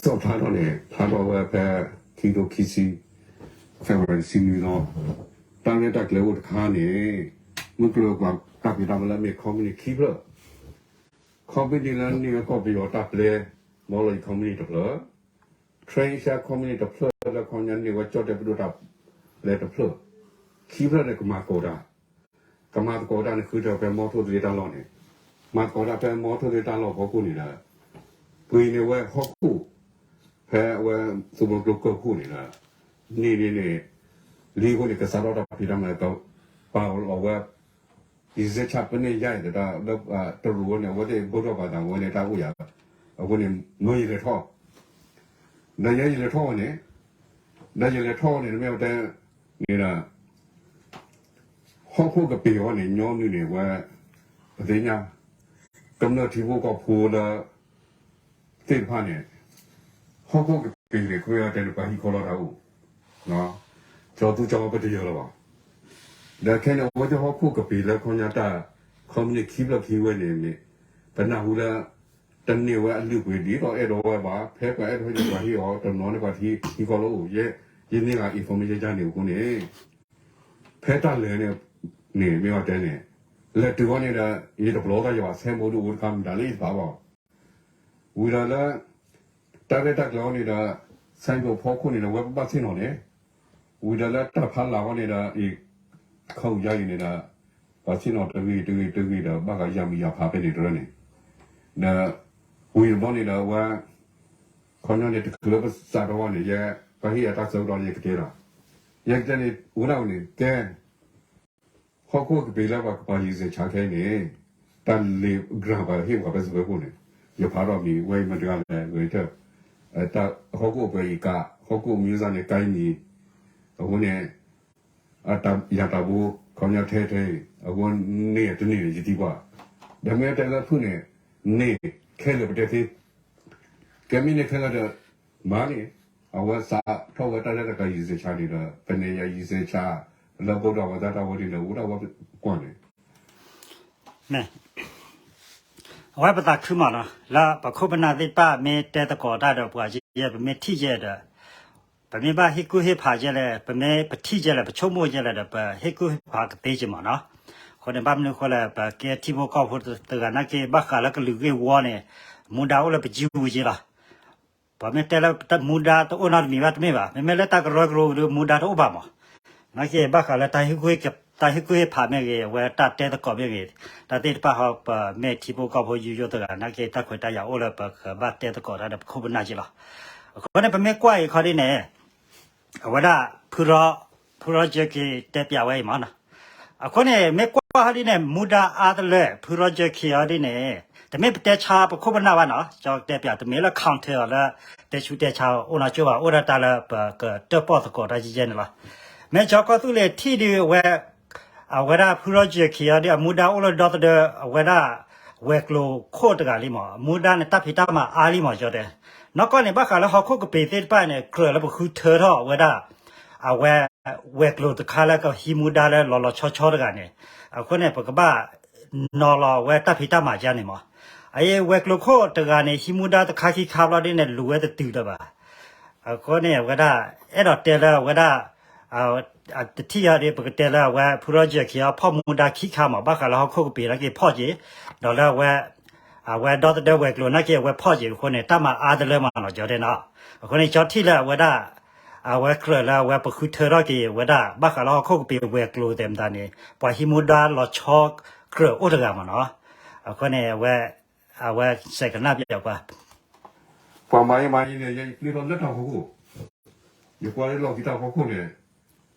ကစီၣ်ဖျါထီၣ်န့ၣ် ဖျါထီၣ်ဝဲဖဲ ခံကထိခံဆံ February တဆံနွံလီၤ. တၢ်ရဲၣ်တၢ်ကျဲၤအိၣ်တခါန့ၣ် မုၢ်ကျိၤဝဲၤကွာ်တၢ်ဖံးတၢ်မၤလၢအမ့ၢ် company ခံဖျၢၣ်, company လၢန့ၢ်ဝဲကီၢ်ပယီၤတၢ်ပျဲ ဘီလီၤအံၤ company တဖျၢၣ်, Tristar company တဖျၢၣ် လၢခီပညီန့ၢ်ဝဲကၠီၣ်တဲၣ်ပဒိၣ်တၢ်ပျဲတဖျၢၣ်, ခံဖျၢၣ်န့ၣ် ကမၤသကိးတၢ်, ကမၤသကိးတၢ်န့ၣ် ဃုထၢဖဲမီထိၣ်သ့တၢ်လီၢ်န့ၣ်, မၤသကိးတၢ်ဖဲမီထိၣ်သ့တၢ်လီၢ်ဖီခိၣ်န့ၣ်ဒီး ပှ့ၤန့ၢ်ဝဲဟီၣ်ခိၣ် ဖဲအဝဲသုးမုၢ်ကျိၤကၢၢ်ခိၣ်န့ၣ်ဒီး န့ၢ်ဒ်န့ၣ် လံအဃိန့ၣ် ကစးထီၣ်တၢ်ဖံးတၢ်မၤ ပာ်လီၤဝဲ ယစဲးဆးပန့ၢ်ယါအံၤသတး လၢတရူးဝဲန့ၣ် အဝဲသ့ၣ်ဘိၣ်ထီၣ်ပာ်သးဝဲန့ၣ် တၢ်အိၣ်ယၤ, အဃိန့ၣ် မၢယလဲၤထီၣ်, ဒီးယဲယလဲၤထီၣ်ဝဲန့ၣ်, ဒီးယလဲၤထီၣ်ဝဲန့ၣ် မ့ၢ်ဝဲတဲန့ၣ်ဒီး ဟီၣ်ခိၣ်ကပ့ၤအီၤန့ၣ် ညီနုၢ်န့ၣ်ဝဲ ပသ့ၣ်ညါ ကမျၢၢ်ထံဖိကီၢ်ဖိလၢ သ့ၣ်တဖၣ်န့ၣ် ဟီၣ်ခိၣ်ကပ့ၤန့ၣ် ကွဲးအီၤတဲန့ၣ် ပှၤဟံးခီလီၤတၢ်အိၣ်, ကၠီသူကၠီပတယၢလၢၤဘၣ်. ဒီးခဲန့ၣ် အဝဲသ့ၣ်ဟီၣ်ခိၣ်ကပ့ၤလၢခီပညီတၢ် company ခံဖျၢၣ်ခံဝဲန့ၣ်မ့ၢ် ပနၢ်ဟူလၢ တန့ၢ်ဝဲအလုၢ်အပှ့ၤဒ်သိးအဲၣ်ဒိးဝဲဘၣ်, ဖဲပှၤအဲၣ်ဒိးဟ့ၣ်န့ၣ် ပှၤဟ့ၣ်အီၤ, တနီၤန့ၣ်ပှၤဟံးခီလၢအိၣ်, ယဲ ယန့ၢ်ဂၤ information န့ၣ်အဃိန့ၣ် ဖဲတၢ်လဲၤန့ၣ် န့ၣ်မ့ၢ်အီၤတဲန့ၣ် လဲၤတုၤအီၤန့ၣ်ဒီး ယတပျီသးယဘၣ် ဆဲးမိၢ်ဒိၣ်အိၣ်တခါမတၤလၢယတဖးဘၣ်, ဝံၤဒီးလၢ တၢ်ရဲၣ်တၢ်ကျဲၤအီၤန့ၣ်ဒီး ဆဲးမိၢ်ဖီခိၣ်န့ၣ်ဒီး ဝဲပဘၣ်ဆ့ၣ်နီၤန့ၣ်, ဝံၤဒီးလၢတၢ်ဖးလၢ်အီၤန့ၣ်ဒီး အံၤ ခီၣ်ယါအံၤန့ၣ်ဒီး ပှၤဆ့ၣ်နီၤတဂ့ၤတဂ့ၤတဂ့ၤဒီး ဘၣ်ဃးယၤမုၢ်ယၤဖးဖဲန့ၣ်တရၢန့ၣ်, ဒီး ဝံၤတဘျီန့ၣ်ဒီး အဝဲ ခီပညီန့ၣ် တချုးလၢပစးထီၣ်ဘၣ်န့ၣ် ယဲ ပှၤဟ့ၣ်ယၤတၢ်ဆၢကတီၢ်န့ၣ် ယကတဲလီၤ, ယကတဲန့ၣ် ဝဲဒၣ်ဝဲန့ၣ် ကဲ ဟီၣ်ခိၣ်ကပ့ၤလၢပှၤကပၤယံၤစဲးဆးခဲအံၤန့ၣ် တၢ်လ့ၤ grant ပှၤဟ့ၣ်ပှၤဖဲစၢၤခိၣ်န့ၣ် ယဖးထီၣ်မံၤ ဝဲအံၤမတၤတဂၤလဲၣ် ဂဲၤထၢၣ် ဟီၣ်ခိၣ်အပှဲၤအံၤကး ဟီၣ်ခိၣ်မံၤစၢ်န့ၣ် ကါအံၤမံၤ အဃိန့ၣ် အတၢ်ယၤတၢ်ဘိ ခီပညီထဲထဲအံၤ အဃိန့ၣ်တန့ၢ်န့ၣ် ယသံကွၢ် ဒီးမ့ၢ်တဲလၢဖုၣ်န့ၣ် န့ၢ်ခဲလၢာ်ပတဲသ့ ကဲမ့ၢ်န့ၢ်ခဲလၢာ်ဒီး မၤန့ၣ် အဝဲစးထီၣ်ဝဲတၢ်ရဲၣ်တၢ်ကျဲၤယံၤစဲးဆးန့ၣ်ဒီး ပန့ၢ်ယံၤစဲးဆး လၢဘိၣ်ဒီးဝဲတၢ်တၢ်ဝဲန့ၣ်ဒီး အိၣ်ဒၣ်ဝဲကွၢ်န့ၣ် အဝဲပသးခုမးနီၤ လၢပခိၣ်ပနၢ်သ့ၣ်တဖၣ်မ့ၢ်တဲသကိးတၢ်ဒီးပှၤယဲ ပမ့ၢ်ထံၣ်ယဲဒီး ပမ့ၢ်ဘၣ်ဟ့ၣ်ကူၣ်ဟ့ၣ်ဖးယဲလဲၣ် ပမ့ၢ်ပထံၣ်ယဲလဲၣ် ပဆိကမိၣ်ယဲလဲၣ်ဒီး ပဟ့ၣ်ကူၣ်ဟ့ၣ်ဖးကသ့က့ၤမးနီၤ. အဃိန့ၣ် ဘၣ်မနုၤအဃိလဲၣ် ပကဲထံဖိကီၢ်ဖိတဂၤနာ်က့ ဘၣ်ဃးလၢကလုာ်ဂ့ၢ်ဝီန့ၣ် မူဒါအိၣ်လၢပစုပူၤက့ၤလီၤ. ပမ့ၢ်တဲလၢမူဒါတအိၣ်နီတမံၤဘၣ်တမ့ၢ်ဘၣ်, မ့မ့ၢ်လၢတၢ်ကရၢကရိဒီး မူဒါတအိၣ်ဘၣ်မး. နာ်က့ ဘၣ်ဃးလၢ တၢ်ဟ့ၣ်ကူၣ်ဟ့ၣ်ဖးမ့ၢ်ဂ့ၤ, အဝဲတၢ်တဲသကိးမ့ၢ်ဂ့ၤ, တၢ်သ့ၣ်တဖၣ်ဟီ ပမ့ၢ်ထံဖိကီၢ်ဖိယိယိသဂၤ နာ်က့ တၢ်ခွဲးတၢ်ယာ်အိၣ်လၢပကဘၣ်တဲသကိးတၢ်ဒီးပခိၣ်ပနၢ်က့ၤလီၤ. အဃိန့ၣ် ပမ့ၢ်ကွၢ်အံၤခီဒ်န့ၣ် အဝဲဒၣ် ဖုရီ ဖုရီကၠၢခံတဲပၠးဝဲအံၤမးနီၤ. အဃိန့ၣ် မ့ၢ်ကွၢ်ဟီဒ်န့ၣ် မူဒါအါတလၢ ဖုရီကၠၢခံအီၤဒ်န့ၣ် တမ့ၢ်ပတဲဆါပခိၣ်ပနၢ်ဘၣ်နီၤ, ကၠီတဲပၠး တမ့ၢ်လၢ counter အီၤလၢ တဲဆူးတဲဆါအိၣ်နီၢ်ကၠိဘၣ်, အိၣ်ဒၣ်တၢ်လၢပကတၢၣ်ပီၣ်သကိးတၢ်ယဲယဲန့ၣ်လီၤ. မ့ၢ်ကၠီကီၢ်သူလ့ၤထံၣ်ဒုးအဝဲ အဝဲဒၣ်ဖုရီကၠၢခံအီၤဒ်အမူဒါအိၣ်လၢဒီသဒၢ အဝဲဒၣ် ဝဲၤကျိၤခိၣ်တဂၤလံမး, အမူဒါန့ၣ် တၢ်ဖံးတၢ်မၤအါလံမး ကၠီတဲ. နီၢ်ကီၢ်န့ၣ် ဘၣ်ဃးလၢဟီၣ်ခိၣ်ကပ့ၤသ့ၣ်တဖၣ်န့ၣ် ကြၢးလၢပဃုထၢထီၣ်အဝဲဒၣ် အဝဲ ဝဲၤကျိၤတခါလၢကဟံးမူဒါလၢလီၤလီၤဆီဆီတဂၤန့ၣ်, အဃိန့ၣ် ပကဘၣ်နီၤလီၤဝဲတၢ်ဖံးတၢ်မၤယါန့ၣ်မး. အအံၤဝဲၤကျိၤခိၣ်တဂၤန့ၣ် ဟံးမူဒါတခါခံခါဘျီဒ်န့ၣ် လူၤဝဲတတုၤလၢၤဘၣ်. အဃိန့ၣ် အဝဲဒၣ် အဲၣ်ဒိးတဲလၢအဝဲဒၣ် တထံၣ်အီၤဒ် ပကတဲလၢအဝဲဖုရီကၠၢခံအီၤ ဖီၣ်မူဒါခံခါမး, ဘၣ်ဃးလၢဟီၣ်ခိၣ်ကပ့ၤနာ်က့ဖီၣ်က့ၤ, ဒီးလၢအဝဲ အဝဲဒီသဒၢဝဲၤကျိၤနာ်က့ အဝဲဖီၣ်က့ၤအဃိန့ၣ် တၢ်မၤအါတလၢမးနီၤ ကၠီတဲနီၤ. အဃိန့ၣ် ကၠီထံၣ်လၢအဝဲဒၣ် အဝဲကြၢးလၢအဝဲပဃုထၢထီၣ်က့ၤဝဲဒၣ် ဘၣ်ဃးလၢဟီၣ်ခိၣ်ကပ့ၤဝဲၤကျိၤသဲးမတၤန့ၣ် ပှၤဟံးမူဒါလီၤဆီကြၢးအိၣ်တဂၤမးနီၤ. အဃိန့ၣ် အဝဲ အဝဲစဲးကနၣ်ပၠးကွၢ် ပှၤမၤအံၤမၤအံၤန့ၣ် ယပျံၤထီၣ်လၢတၢ်ဖီခိၣ်, ယကွၢ်လၢလီၢ်ခံတၢ်ဖီခိၣ်န့ၣ်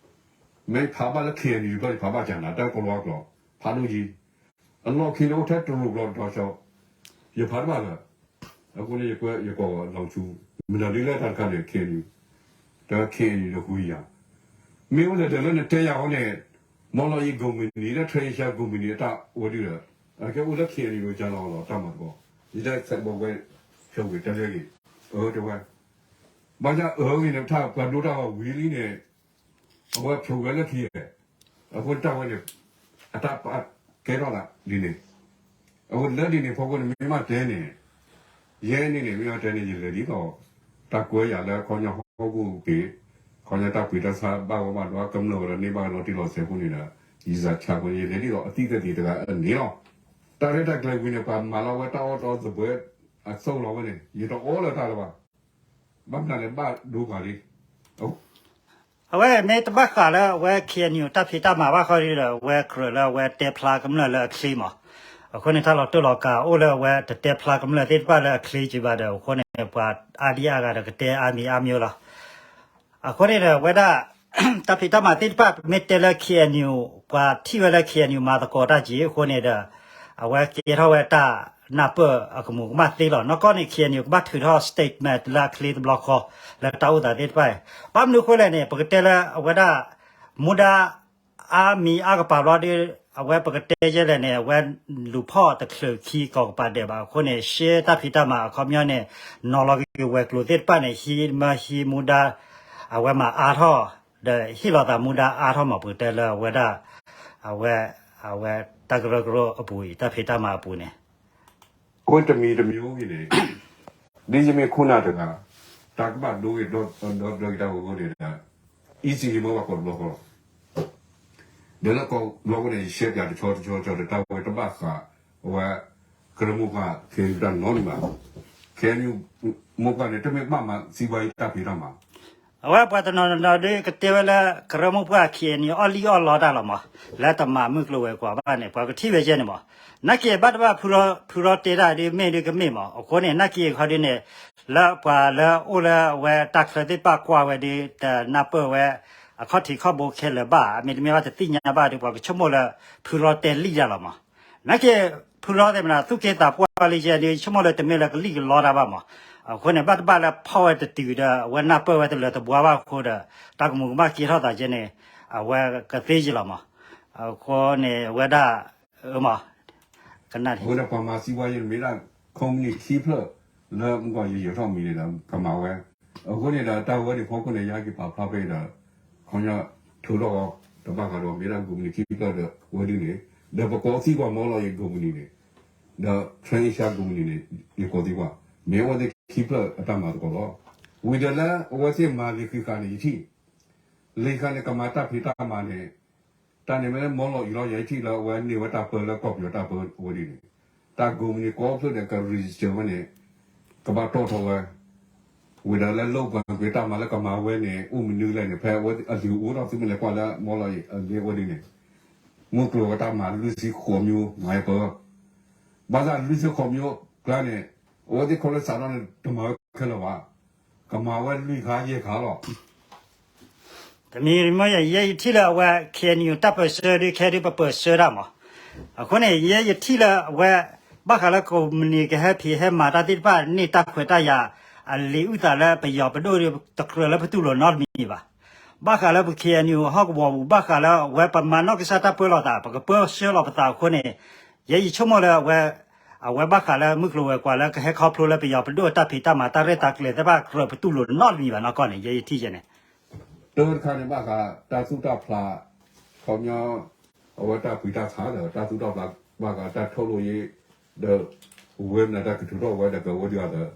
မ့ၢ်ဖးဘၣ်လၢ KNU ဘျီ ယဖးဘၣ်ကၢ်နၤ တၢ်ကလီကလီ ဖးဒိၣ်ယံၤ, အလီၢ်ခံန့ၣ်အိၣ်ထဲတရူးကျိၤတတီၤဆီ, ယဖးတဘၣ်လၢၤ, အဃိန့ၣ် ယကွဲးယကိးလီၤဆူ မတၤဒ်လဲၣ်တၢ်တခါန့ၣ် KNU, တ KNU န့ၣ်ဃုယၤ, မ့ၢ်အိၣ်လၢဒၢးလၢနတဲယၤဃီန့ၣ်, မ့ၢ်လီၤအံၤ ကုမ္ပဏီ လၢ Tristar ကုမ္ပဏီ အတၢ်ဝဲဒုဒီး အကဲအိၣ်လၢ KNU ကၢ်လီၤလီၤတၢ်မၤသကိး, ယတၢ်ဆဲးဘီဝဲ ဖျိးဝဲတၢ်လၢဂ့ၤ, အၢတဝဲ, ဘၣ်ဆၣ်အၢဂ့ၤန့ၣ် ပထါပှၤဒိတၢ်ဂီၤဝံၤလံန့ၣ် အဝဲဖျိးဝဲလၢခံ, အဃိတၢ်ဝဲန့ၣ် အတၢ်ပာ်ကဲထီၣ်သးဒ်န့ၣ်, အဃိလၢဒ်န့ၣ်ဖီခိၣ်န့ၣ် မ့ၢ်မးတဲန့ၣ်, ယဲန့ၣ်န့ၣ် မ့ၢ်မးတဲန့ၣ် ယလဲၤဒ်သိး တၢ်ကွဲယၤလၢခီပညီဟီၣ်ခိၣ်က့ၤ, ခီပညီတၢ်ပှ့ၤတၢ်ဆါဘၣ်ဂီၢ်ဘၣ်ဒွါကမျၢၢ်ဝဲဒီးန့ၢ်ဘၣ်လီၤတံၢ်လီၤဆဲးအဃိန့ၣ်ဒီး, ယစးဆါအဃိန့ၣ် ယလဲၤဒ်သိးအသံၣ်သ့ၣ်တဂၤန့ၣ်လီၤ. တၢ်ရဲၣ်တၢ်ကျဲၤဝံၤန့ၣ် ပှၤမၤလီၤဝဲတၢ်အီၣ်တၢ်အီသဘှဲအသိၣ်လီၤဝဲန့ၣ် ယတအီလၢတၢ်လၢၤဘၣ်. ဘၣ်မနုၤလဲၣ် ဘၣ်ဒိပှၤလံ. အဝဲမ့ၢ်တဘၣ်ဃးလၢအဝဲ KNU တၢ်ဖံးတၢ်မၤဘၣ်ဃီဒီး အဝဲကြၢးလၢအဝဲတဲဖျါကမျၢၢ်လၢအချ့မး. အဃိန့ၣ် တၢ်လီၤတိၢ်လီၤကးအိၣ်လၢအဝဲတတဲဖျါကမျၢၢ်သ့ၣ်တဖၣ်လၢအချ့က့ၤဘၣ်ဒီး အဃိန့ၣ် ပှၤအါဒံအါဂၤဒီးကတဲအါမံၤအါမံၤလီၤ. အဃိန့ၣ်ဒီး အဝဲဒၣ် တၢ်ဖံးတၢ်မၤသ့ၣ်တဖၣ် ပမ့ၢ်တဲလၢ KNU ပှၤထံၣ်ဝဲလၢ KNU မၤသကိးတၢ်က့ၤအဃိန့ၣ်ဒီး အဝဲကဲထီၣ်ဝဲတၢ်နၢ်ပၢၢ်အကမူးကမၣ်သ့လီၤ. နီၢ်ကီၢ်န့ၣ် KNU ကဘၣ်ထုးထီၣ် statement လၢအချ့တဘျီဃီ လၢတၢ်အိၣ်သးသ့ၣ်တဖၣ်အံၤ. ဘၣ်မနုၤအဃိလဲၣ်န့ၣ် ပကတဲလၢအဝဲဒၣ် မူဒါ အါမံၤအါကပၤဘျီဒီး အဝဲပကတဲယဲလဲၣ်န့ၣ် အဝဲလူၤဖီၣ်တချုးခံကီၢ်ကပၤဒဲးဘၣ်အဃိန့ၣ် ရှဲတၢ်ဖံးတၢ်မၤအခီပညီန့ၣ် နီၤလီၤက့ၤဝဲၤကျိၤသ့ၣ်တဖၣ်န့ၣ် ဟံးမၢဟံးမူဒါ အဝဲမၤအါထီၣ် ဒီးဟ့ၣ်လီၤသးမူဒါအါထီၣ်မး ပကတဲလၢအဝဲဒၣ် အဝဲ အဝဲတၢ်ကရၢကရိအပူၤအံၤ တၢ်ဖံးတၢ်မၤအပူၤန့ၣ် အဃိတမံၤတမံၤအိၣ်ဂ့ၤန့ၣ် ဒ်ယမ့ၢ်ခိၣ်နၢ်တဂၤ တၢ်ကဘၣ်ဒိဂ့ၤဒီးဒီးက့ၤတၢ်ဂီၤဂီၤန့ၣ်ဒီး အံၤစံးယမ့ၢ်ဘၣ်ကိးတဘျီဃီလီၤ. ဒီးလၢကိးဘျီဃီန့ၣ် ယရှဲပၠးတဆီတဆီတဆီဒီး တၢ်ဝဲတဘၣ်ဃး အဝဲ ကရၢမိၢ်ပှၢ် KNU တၢ်နီတမံၤဘၣ်. KNU မိၢ်ပှၢ်န့ၣ် တမ့ၢ်ဘၣ်မၤစံးဝဲအံၤတၢ်ဖံးတၢ်မၤ အဝဲပှၤတနီၤနီၤဒုးကတဲဝဲလၢ ကရၢမိၢ်ပှၢ် KNU အီၣ်လံၣ်အီၣ်လီတၢ်လီၤမး, လၢတမၤမုၢ်ကျိၤဝဲၤကွာ်ဘၣ်န့ၣ် ပှၤကထံၣ်ဝဲယဲန့ၣ်မး, နာ်က့ဘၣ်တဘၣ်ဖုရီတဲတၢ်ဒုးမ့ၢ်ဒုးကမ့ၢ်မး, အဃိန့ၣ် နာ်က့အခီဒုးန့ၣ် လၢပှၤလၢအိၣ်လၢအဝဲတၢ်ချၢသ့ၣ်တဖၣ်ကွၢ်ဝဲဒုး တနၢ်ပၢၢ်ဝဲ အခီၣ်ထံးခီၣ်ဘိခဲလၢာ်ဘၣ်, မ့တမ့ၢ်ဘၣ်တသ့ၣ်ညါဘၣ်ဒီး ပှၤကဆိကမိၣ်လၢ ဖုရီတဲလံၣ်တၢ်လီၤမး. နာ်က့ ဖုရီသ့ၣ်မနၤ သူၣ်က့သးပှၢ်လံယဲဒုး ဆိကမိၣ်လၢတမ့ၢ်လၢကလံၣ်ကလီတၢ်ဘၣ်မး, အဃိန့ၣ်ဘၣ်တဘၣ်လၢဖီၣ်ဝဲတတုၤဒီး အဝဲနၢ်ပၢၢ်ဝဲတလၢတပှဲၤဘၣ်အဃိဒီး တၢ်ကမူးကမၣ်ကဲထီၣ်သးယဲန့ၣ် အဝဲကသ့ယံာ်လီၤမး. အဃိန့ၣ် အဝဲဒၣ် အၢမး ကနၣ် အဃိန့ၣ် ပှၤမၤစံးဝဲယဲန့ၣ်မ့ၢ်ဒၣ် ခီမနံၤခံဖျၢၣ် လၢမုၢ်ကီၢ်ယယၢၤထီၣ်မံၤန့ၣ်ဒီး ကမၤဝဲ, အဃိန့ၣ်ဒီးတၢ်ဝဲန့ၣ်ဖီခိၣ်န့ၣ် ယဟဲက့ၤပာ်ဖျါဖဲအံၤဒီး ခီပညီထုးထီၣ်အီၤ တဘၣ်ဃးဒီးမ့ၢ်ဒၣ်ကိးမုၢ်နံၤခံဖျၢၣ်ဒီးဝဲဒ်န့ၣ်, ဒီးပကိးသံကွၢ်မ့ၢ်လီၤအံၤကိးမုၢ်နံၤန့ၣ်, ဒီး Trans Asia ကိးမုၢ်နံၤန့ၣ် ယကိးသံကွၢ် မ့ၢ်အဝဲသ့ၣ်ခံဖျၢၣ်အတၢ်မၤသကိးလီၤ. ဝံၤဒီးလၢအဝဲသ့ၣ်မၤလံာ်ဃံးဃာ်န့ၣ် ယထံၣ် လံာ်ဃံးဃာ်န့ၣ် ကမၤတၢ်ဖံးတၢ်မၤန့ၣ် တၢ်န့ၣ်မ့ၢ်လၢမ့ၢ်လီၤအံၤလီၤ ယထံၣ်လၢအဝဲန့ၢ်ဝဲတၢ်ပၢလၢကီၢ်ပယီၤတၢ်ပၢဝဲဒ်န့ၣ်, တၢ်ကိးမုၢ်နံၤကိးဖျၢၣ်ဒီးက register ဝဲန့ၣ် ကဘၣ်တီၣ်ထီၣ်ဝဲ ဝံၤဒီးလၢ လုပ်ပိုင်ခွင့် တၢ်မၤလၢကမၤဝဲန့ၣ် အိၣ်မနုၤလဲၣ်န့ၣ် ဖဲအဝဲအလံာ်အိၣ်ထီၣ်သုမ့ၢ်လဲၤကွၢ်လၢမ့ၢ်လီၤအံၤအလံာ်ဝဲဒ်န့ၣ်, မုၢ်ကျိၤဝဲၤကွာ်တၢ်မၤလွံၢ်ဆံဃိးမံၤမၤဝဲပၢ ဘၣ်ဆၣ်လွံၢ်ဆံဃိးမံၤကျါန့ၣ် အဝဲသ့ၣ်ခီလၢစးထီၣ်န့ၣ် တမၤဝဲခဲလၢာ်ဘၣ်, ကမၤဝဲလွံၢ်ခါယဲၢ်ခါလီၤ. တမံၤမ့ၢ်ယဲယထံၣ်လၢအဝဲ KNU တၢ်ပၢၢ်ဆၢဒုးခဲဒုးပပၢၢ်ဆၢတၢ်မး, အဃိန့ၣ် ယဲယထံၣ်လၢအဝဲ ဘၣ်ဃးလၢကိးမုၢ်နံၤကဟဲဖံးဟဲမၤတၢ်သ့ၣ်တဖၣ်န့ၣ် တၢ်ခွဲးတၢ်ယာ် အလံာ်အုၣ်သးလၢပယီၤပဒိၣ်ဒီး တကြၢးလၢပတူၢ်လိာ်နီတမံၤဘၣ်. ဘၣ်ဃးလၢပ KNU ဟီၣ်ကဝီၤပူၤ ဘၣ်ဃးလၢအဝဲပမၤနီၢ်ကစၢ်တၢ်ပၢလီၤသး ပကပၢဆှၢလီၤပသးအဃိန့ၣ်, ယဲယဆိကမိၣ်လၢအဝဲ အဝဲဘၣ်ဃးလၢမုၢ်ကျိၤဝဲၤကွာ်လၢကဟဲခီဖျိလၢပယီၤပဒိၣ်တၢ်ဖံးတၢ်မၤတၢ်ရဲၣ်တၢ်ကျဲၤသ့ၣ်တဖၣ်ကြၢးပတူၢ်လိာ်နီတမံၤဘၣ်နီၢ်ကီၢ်န့ၣ် ယဲယထံၣ်ယဲန့ၣ်, တၢ်တခါန့ၣ်ဘၣ်ဃးတၢ်သူၣ်တၢ်ဖျး ခီပညီ အဝဲတၢ်ပှံၤတၢ်ဆါဒီး တၢ်သူၣ်တၢ်ဖျးဘၣ်ဃးတၢ်ထီၣ်လိယ့ ဒီး ဝဲမနုၤတၢ်ကထုးထီၣ်ဝဲဒီးကဝဲဒုးအသး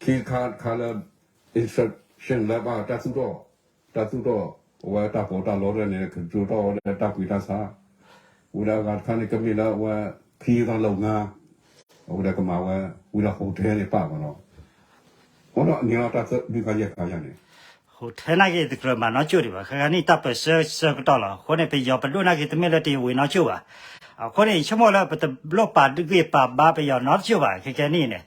ခံခါတခါလၢ instruction လၢဘၣ်တၢ်သူၣ်ထီၣ် တၢ်သူၣ်ထီၣ် အဝဲတၢ်ပီးတၢ်လီတၢ်န့ၣ် ကထုးထီၣ်ဝဲဒီးတၢ်ပှံၤတၢ်ဆါ, ဝံၤဒီးအဂၤတခါန့ၣ် ကမ့ၢ်လၢအဝဲ ခီသီလိာ်ငါ အဝဲဒီးကမၤဝဲ ဝံၤဒီး hotel န့ၣ်ပာ်မးနီၤ, အဃိဒီးန့ၣ်လီၤတၢ်သၢလွံၢ်ခါယဲၢ်ခါယၤန့ၣ် hotel နာ်က့တကြၢးမၤနီတကၠိၢ်ဒံးဘၣ်, ခဲကနံၣ်တၢ်ပၢၢ်ဆၢဆၢကတီၢ်လီၤ. အဃိန့ၣ် ပယီၤပဒိၣ်နာ်က့တမ့ၢ်လၢတဝ့ၤနီတကၠိၢ်ဘၣ်. အဃိန့ၣ် ယဆိကမိၣ်လၢပတလိၣ်ပာ်ဒုးဂ့ၢ်ပာ်ဘါပယီၤနီတကၠိၢ်ဘၣ် ခဲကနံၣ်န့ၣ်,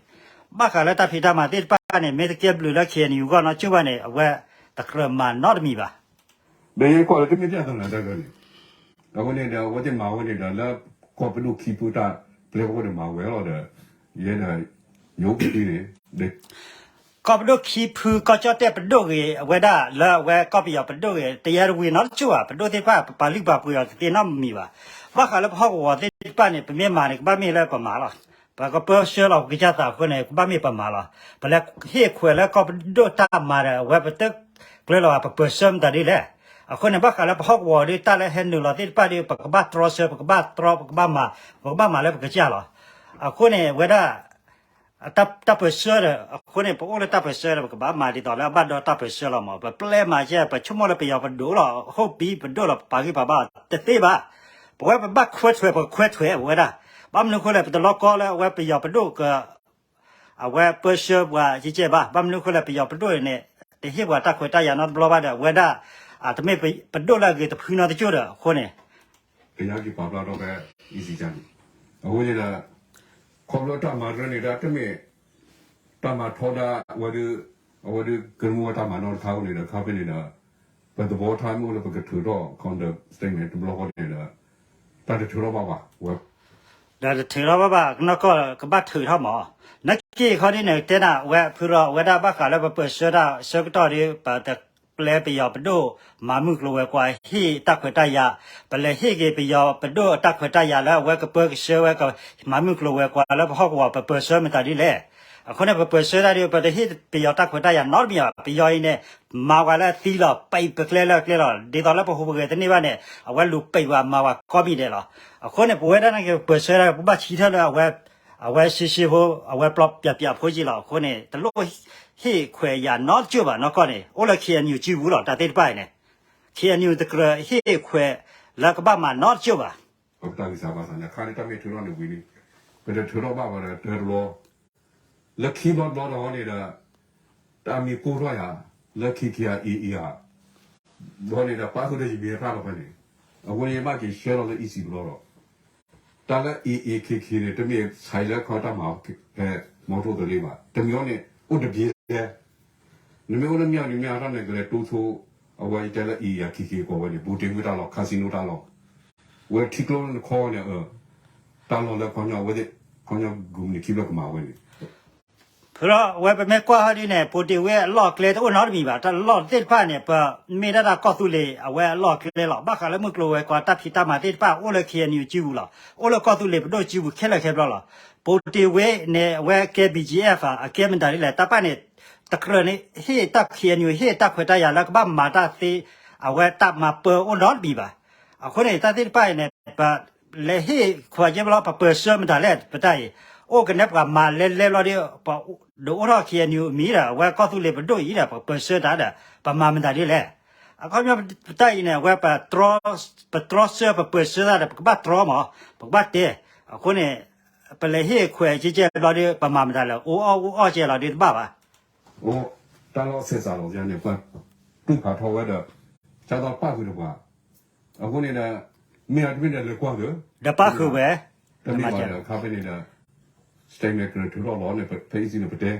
ဘၣ်ဃးလၢတၢ်ဖံးတၢ်မၤသ့ၣ်တဖၣ်န့ၣ် မ့ၢ်တကဲဘျုးလၢ KNU ဂီၢ်နီတကၠိၢ်ဘၣ်န့ၣ် အဝဲတကြၢးမၤနီတမံၤဘၣ်. ဒီးယကွၢ်လၢတမ့ၢ် ပြဿနာ တၢ်ဂၤန့ၣ်, အဃိန့ၣ်ဒီး အဝဲသ့ၣ်မၤဝဲန့ၣ်ဒီး လၢကီၢ်ပဒိၣ်ခံဖုတၢ်ပျဲဖီခိၣ်န့ၣ်မၤဝဲလီၤဒီး ယဲဒီး ယအိၣ်ကသံန့ၣ် ကီၢ်ပဒိၣ်ခံဖု ကီၢ်ကၠီၣ်တဲၣ်ပဒိၣ်ဂ့ၤ အဝဲဒၣ်လၢအဝဲကီၢ်ပယီၤပဒိၣ်ဂ့ၤ တယဲတဝ့ၤနီတကၠိၢ်ဘၣ်, ပဒိၣ်သ့ၣ်တဖၣ် ပပာ်လုၢ်ပာ်ပှ့ၤအီၤတသ့နီတမံၤဘၣ်. ဘၣ်ဃးလၢပဟီၣ်ကဝီၤသ့ၣ်တဖၣ်န့ၣ် ပမ့ၢ်မၤန့ၣ် ကဘၣ်မ့ၢ်လၢပမၤလီၤ. ပကပၢဆှၢလီၤပကစၢ်သးအဃိန့ၣ် ကဘၣ်မ့ၢ်ပမၤလီၤ. ပလဲၤဟ့ၣ်ခွဲးလၢကီၢ်ပဒိၣ်တၢ်မၤဒီး အဝဲပတကျၢၤလီၤ ပပၢဆှၢမတၤဒ်လဲၣ်. အဃိန့ၣ် ဘၣ်ဃးလၢပဟီၣ်ကဝီၤဒီး တၢ်လၢဟဲနုာ်လီၤသ့ၣ်တဖၣ်ဒီး ပကဘၣ်တြီဆၢ ပကဘၣ်တြီ ပကဘၣ်မၤ ပကဘၣ်မၤလၢပကစၢ်လီၤ. အဃိန့ၣ် အဝဲဒၣ် တၢ်ပၢၢ်ဆၢဒီး အဃိန့ၣ် ပအိၣ်လၢတၢ်ပၢၢ်ဆၢဒီး ပကဘၣ်မၤဒ်သိးလၢအဘၣ်ဒီးတၢ်ပၢၢ်ဆၢလီၤမး. ပပျဲမၤကဲ ပဆိကမိၣ်လၢပယီၤပဒိၣ်လီၤ ဟိၣ်ပံၤပဒိၣ်လီၤ ပပာ်ဂံၢ်ပာ်ဘါတသ့ဘၣ်. ပဝဲပဘၣ်ခွဲးထွဲး ပခွဲးထွဲးပဝဲဒၣ်. ဘၣ်မနုၤဃိလဲၣ် ပတလီကီလၢအဝဲပယီၤပဒိၣ်က အဝဲပၢၢ်ဆၢပှၤကဲကဲဘၣ်. ဘၣ်မနုၤဃိလဲၣ် ပယီၤပဒိၣ်န့ၣ် တဟ့ၣ်ပှၤတၢ်ခွဲးတၢ်ယာ်နီတဘျီဘၣ်ဒီး အဝဲဒၣ် တမ့ၢ်ပဒိၣ်လၢအဂ့ၤတဖုနီတကၠိၢ်ဒီး အဃိန့ၣ် ကညါက့ၤပာ်ဖျါထီၣ်ဖဲ အံၣ်စံၣ်ကၠၢန့ၣ် အဃိန့ၣ်ဒီး ခီဖျိတၢ်မၤရၢန့ၣ်ဒီး တမ့ၢ် တၢ်မၤထီဒါ အဝဲဒၣ် အဝဲဒၣ်ကရၢမိၢ်တၢ်မၤနီတခါအဃိန့ၣ်ဒီး ခါဖဲန့ၣ်ဒီး ပသဘီထါမ့ၢ်အိၣ်လၢပကထုးထီၣ် counter statement တဘျီဃီန့ၣ်ဒီး တၢ်တထုးထီၣ်ဘၣ်ဘၣ်ဝဲ ဒီးတထုးထီၣ်ဘၣ်ဘၣ် ကနီၢ်ကီၢ်ကဘၣ်ထုးထီၣ်မး. နာ်က့ခီဒ်န့ၣ် တဲနၤဝဲဖုရီ အဝဲဒၣ်ဘၣ်ဃးလၢပပၢၢ်ဆၢတၢ်ဆၢကတီၢ်ဒီး ပတပျဲပယီၤပဒိၣ် မၤမုၢ်ကျိၤဝဲၤကွာ် ဟ့ၣ်တၢ်ခွဲးတၢ်ယာ်, ပလဲၤဟ့ၣ်က့ၤပယီၤပဒိၣ်တၢ်ခွဲးတၢ်ယာ်လၢအဝဲကပၢကဆှၢဝဲ မၤမုၢ်ကျိၤဝဲၤကွာ်လၢပဟီၣ်ကဝီၤ ပပၢၢ်ဆၢမတၤဒ်လဲၣ်. အဃိန့ၣ် ပပၢၢ်ဆၢတၢ်ဒီး ပတဟ့ၣ်ပယီၤတၢ်ခွဲးတၢ်ယာ်နီတမံၤဘၣ်. ပယီၤအံၤန့ၣ် မၤဝဲလၢအသံလီၤ ပံးပကျဲလၢအကျဲလီၤ. ဒ်သိးလၢပဟူးပဂဲၤတန့ၢ်ဘၣ်န့ၣ် အဝဲလူၤပံးဝဲမၤဝဲကိးမံၤဒဲးလီၤ. အဃိန့ၣ် ပဝဲဒၣ်န့ၣ်က့ၤ ပပၢၢ်ဆၢတၢ် ပဘၣ်ဆံထၢၣ်လၢအဝဲ အဝဲရှဲရှဲဖိ အဝဲပျီပျးပျးဖိက့လီၤ. အဃိန့ၣ် တလိၣ်ဟ့ၣ်ခွဲးယာ်နီတကၠိၢ်ဘၣ်နီၢ်ကီၢ်န့ၣ် အိၣ်လၢ ခ့ၣ်အဲၣ်ယူၣ် စုပူၤလီၤ တၢ်သ့ၣ်တဖၣ်အံၤန့ၣ် ခ့ၣ်အဲၣ်ယူၣ် တကြၢးဟ့ၣ်ခွဲးလၢကဘၣ်မၤနီတကၠိၢ်ဘၣ်. ပကတၢ်ဂံၢ်စၢ်ဘါစၢ်န့ၣ် ခါန့ၣ်တၢ်မ့ၢ်ထုးထီၣ်န့ၣ်ဝံၤလံ ပတထုးထီၣ်ဘၣ်ဝဲဒီးတၢ်တဘျီ လၢခံဘျီတဘျီဒီးန့ၣ်ဒီး တၢ်မ့ၢ်ကိၢ်ထီၣ်ယၤ လၢခံခံဂၤအံၤအံၤဧါ ဘျီန့ၣ်ဒီးပၣ်ဃုာ်ဒီးယမ့ၢ်တၢ်လီၤဖဲန့ၣ် အဃိန့ၣ် ယဘၣ်က့ၤဆှၢလီၤလၢ အံၣ်စံၣ်တဘျီဒီး တၢ်လၢ အံၣ်အံၣ်ခံခံန့ၣ် တမ့ၢ်ဆဲးလၢခီတၢ်မၤဖဲ မီထိၣ်သလ့ဘၣ်. တမံၤအံၤန့ၣ် အိၣ်တဘျဲ နမ့ၢ်အိၣ်လၢမ့ၢ်အီၤန့ၣ် မ့ၢ်အီၤတၢ်န့ၣ် ကလဲၤတိဆိ အဝဲယတဲလၢ အံၣ်အံၣ်ခံခံကိးဝဲန့ၣ် ပူၤတ့ၢ်ဝ့ၢ်တၢ်လီၢ် casino တၢ်လီၢ် ဝဲထံကျိနခီန့ၣ် တၢ်လီၢ်လၢခီညီဝဲသ့ၣ် ခီညီဂုာ်မုၢ်နံၤခံဖျၢၣ်ကမၤဝဲန့ၣ် ဖုရီ အဝဲပမ့ၢ်ကွၢ်ဟီဒ်န့ၣ် ပူၤတ့ၢ်ဝ့ၢ်အလီၢ်အကျဲတအိၣ်နီတမံၤဘၣ်. တၢ်လီၢ်သ့ၣ်တဖၣ်န့ၣ် ပမ့ၢ်ဒၣ်တၢ်ကီၢ်သူလ့ၤ အဝဲအလီၢ်အကျဲလီၤ. ဘၣ်ဃးလၢမုၢ်ကျိၤဝဲၤကွာ်တၢ်ဖံးတၢ်မၤသ့ၣ်တဖၣ် အိၣ်လၢ ခ့ၣ်အဲၣ်ယူၣ် စုပူၤလီၤ. အိၣ်လၢကီၢ်သူလ့ၤပဒိၣ်စုပူၤခဲလၢာ်ခဲဆ့လီၤ. ပူၤတ့ၢ်ဝ့ၢ်န့ၣ် အဝဲကဲ ဘီၣ်ကၠံၣ်အ့ၣ်ၣ် အကဲမတၤဒ်လဲၣ် တၢ်ပၣ်န့ၣ် တကြၢးန့ၣ် ဟ့ၣ်တၢ် ခ့ၣ်အဲၣ်ယူၣ် ဟ့ၣ်တၢ်ခွဲးတၢ်ယာ်လၢကဘၣ်မၤတၢ်သ့ အဝဲတၢ်မၤပၢအိၣ်နီတမံၤဘၣ်. အဃိန့ၣ် တၢ်သ့ၣ်တဖၣ်အံၤန့ၣ် ပလဲၤဟ့ၣ်ခွဲးကဲဘျီ ပပၢၢ်ဆၢမတၤလဲၣ် ပတၢ်အံၤ အိၣ်ကနဲပှၤမၤလဲၤလဲၤဘျီဒီး ဒုးအိၣ်ထီၣ် ခ့ၣ်အဲၣ်ယူၣ် အမံၤဒီး အဝဲကီၢ်သူလ့ၤပဒိၣ်အံၤဒီး ပပၢၢ်ဆၢတၢ်ဒီး ပမၤမတၤဒ်လဲၣ်. အခီပညီပတၢ်အံၤန့ၣ် အဝဲ ပတြီဆၢပပၢၢ်ဆၢတၢ်ဒီး ပကဘၣ်တြီမး ပကဘၣ်တဲ. အဃိန့ၣ် ပလဲၤဟ့ၣ်ခွဲးကဲကဲဘျီဒီး ပမၤမတၤလဲၣ် အိၣ်အီၣ်အိၣ်အီၣ်ကဲလီၤဒီးတဘၣ်ဘၣ် အိၣ် တၢ်လီၢ်ဆဲးစးလီၤန့ၣ် ပှၤတူၢ်ဖးထီၣ်ဝဲဒီး ကၢ်သီပၣ်ဃုာ်ဒီးပှၤ အဃိန့ၣ်ဒီး မ့ၢ်အတမ့ၢ်ဒီးလဲၤကွၢ်သ့ ဒီးပၣ်ဃုာ်ဝဲ တမ့ၢ်ဘၣ်ဒီး ခါဖဲန့ၣ်ဒီး statement ကထုးထီၣ်လီၤန့ၣ် ဖဲအံၤစံၣ်န့ၣ်ပတဲ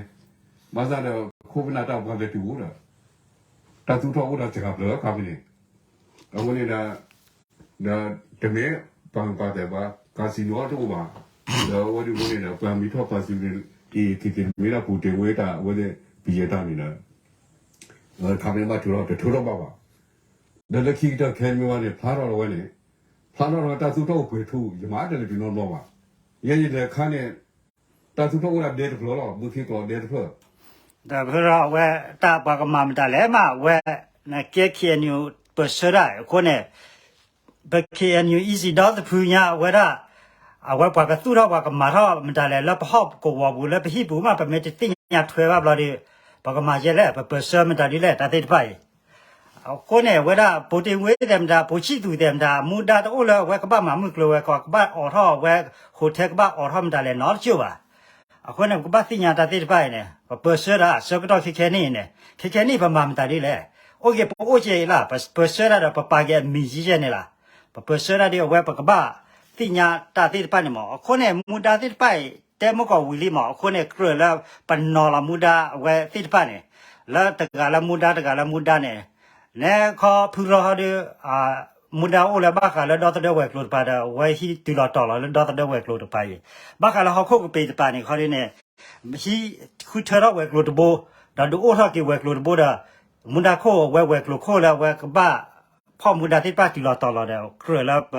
ဘၣ်ဆၣ်ဒီး ခိၣ်ပနၢ်တၢ်ပှၤလဲၤတုၤအိၣ်ဒီး တၢ်သူၣ်ထီၣ်အိၣ်ဒီးစှၤဖျၢၣ်ခါဖဲန့ၣ် အဃိန့ၣ်ဒီး ဒီးတမ့ၢ်ပှၤမုၢ်ပှၤသဲးဘၣ် casino တအိၣ်ဘၣ် ဒီးအဝဲဒၣ်အဃိန့ၣ်ဒီး ပှၤမံထီၣ် casino အံၤ ခ့ၣ်ခ့ၣ်မ့ၢ်ဒၣ်ပူၤတ့ၢ်ဝ့ၢ်တၢ်အဝဲသ့ၣ်ပယဲၢ်တၢ်န့ၣ်ဒီး ခါဖဲန့ၣ်ဘၣ်ထုးထီၣ်တထုးထီၣ်ဘၣ်ဘၣ် ဒီးလၢခံကတၢၢ်ခဲအံၤမ့ၢ်ဝဲန့ၣ် ဖျါထီၣ်လီၤဝဲန့ၣ် ဖျါထီၣ်လီၤတၢ်သူၣ်ထီၣ်အိၣ်ပှဲၤထူ ယမၤတလဲၤတုၤနီတဘျီဘၣ် ယဲယလဲၤခါန့ၣ် တၢ်သူၣ်ထီၣ်အိၣ်ဒၣ်ဒဲတဖျၢၣ်လီၤ မုၢ်ခံကျိၤဒဲတဖျၢၣ် ဒီးဖဲဒီးအဝဲတၢ်ပှၤကမၤမတၤလဲၣ်မး အဝဲ နကဲ ခ့ၣ်အဲၣ်ယူၣ် ပၢၢ်ဆၢတၢ်အဃိန့ၣ် ပ ခ့ၣ်အဲၣ်ယူၣ် အံၣ်စံၣ် ဒီတဖုညါအဝဲဒၣ် အဝဲပှၤကသူၣ်ထီၣ်ပှၤကမၤထီၣ်မတၤလဲၣ် လၢပဟီၣ်ကဝီၤပူၤလၢပဟံၣ်ပူၤမး ပမ့ၢ်တသ့ၣ်ညါထွဲဘၣ်ဘျီဒီး ပကမၤယဲလဲၣ် ပပၢၢ်ဆၢမတၤဒ်လဲၣ် တၢ်သ့ၣ်တဖၣ်အံၤ အဃိန့ၣ် အဝဲဒၣ် ပူၤတ့ၢ်ဝ့ၢ်သဲးမတၤ ပူၤဆံၣ်သူးသဲးမတၤ မူဒါတအိၣ်လၢအဝဲကဘၣ်မၤမုၢ်ကျိၤဝဲၤကွာ် ကဘၣ်အိးထီၣ်အဝဲ hotel ကဘၣ်အိးထီၣ်မတၤလဲၣ်နီတကၠိၢ်ဘၣ်. အဃိန့ၣ် ပကဘၣ်သ့ၣ်ညါတၢ်သ့ၣ်တဖၣ်အံၤန့ၣ် ပပၢၢ်ဆၢတၢ် ဆၢကတီၢ်ခဲခဲနံၣ်အံၤန့ၣ် ခဲခဲနံၣ်ပမၤမတၤဒ်လဲၣ်. အိၣ်က့ၤပအိၣ်ကဲအံၤလီၤ ပပၢၢ်ဆၢတၢ်ဒီးပပာ်က့ၤအမံၤယံၤယဲၢ်န့ၣ်လီၤ. ပပၢၢ်ဆၢတၢ်ဒီးအဝဲပကဘၣ်သ့ၣ်ညါတၢ်သ့ၣ်တဖၣ်န့ၣ်မး အဃိန့ၣ် မူဒါသ့ၣ်တဖၣ်အံၤ တဲမုၢ်ကီၢ်ဝံၤလံမး အဃိန့ၣ် ကြၢးလၢပနီၤလီၤမူဒါအဝဲသ့ၣ်တဖၣ်န့ၣ် လၢတဂၤလၢမူဒါတဂၤလၢမူဒါန့ၣ် နဲခီဖုရီဟီဒီး မူဒါအိၣ်လၢဘၣ်ဃးလၢဒီသဒၢဝဲၤကျိၤတပၤဒီး အဝဲဟံးတုၤလီၤတီၤလီၤလၢဒီသဒၢဝဲၤကျိၤတပၤအံၤ ဘၣ်ဃးလၢဟီၣ်ခိၣ်ကပ့ၤတပၤန့ၣ်ခီဒ်န့ၣ် ဟံးဃုထၢထီၣ်ဝဲၤကျိၤတဘိ ဒီးဒုးအိၣ်ထီၣ်က့ၤဝဲၤကျိၤတဘိဒီး မူဒါခိၣ်အဝဲဝဲၤကျိၤခိၣ်လၢအဝဲကဘၣ်ဖီၣ်မူဒါသ့ၣ်တဖၣ်တုၤလီၤတီၤလီၤဒီး ကြၢးလၢပ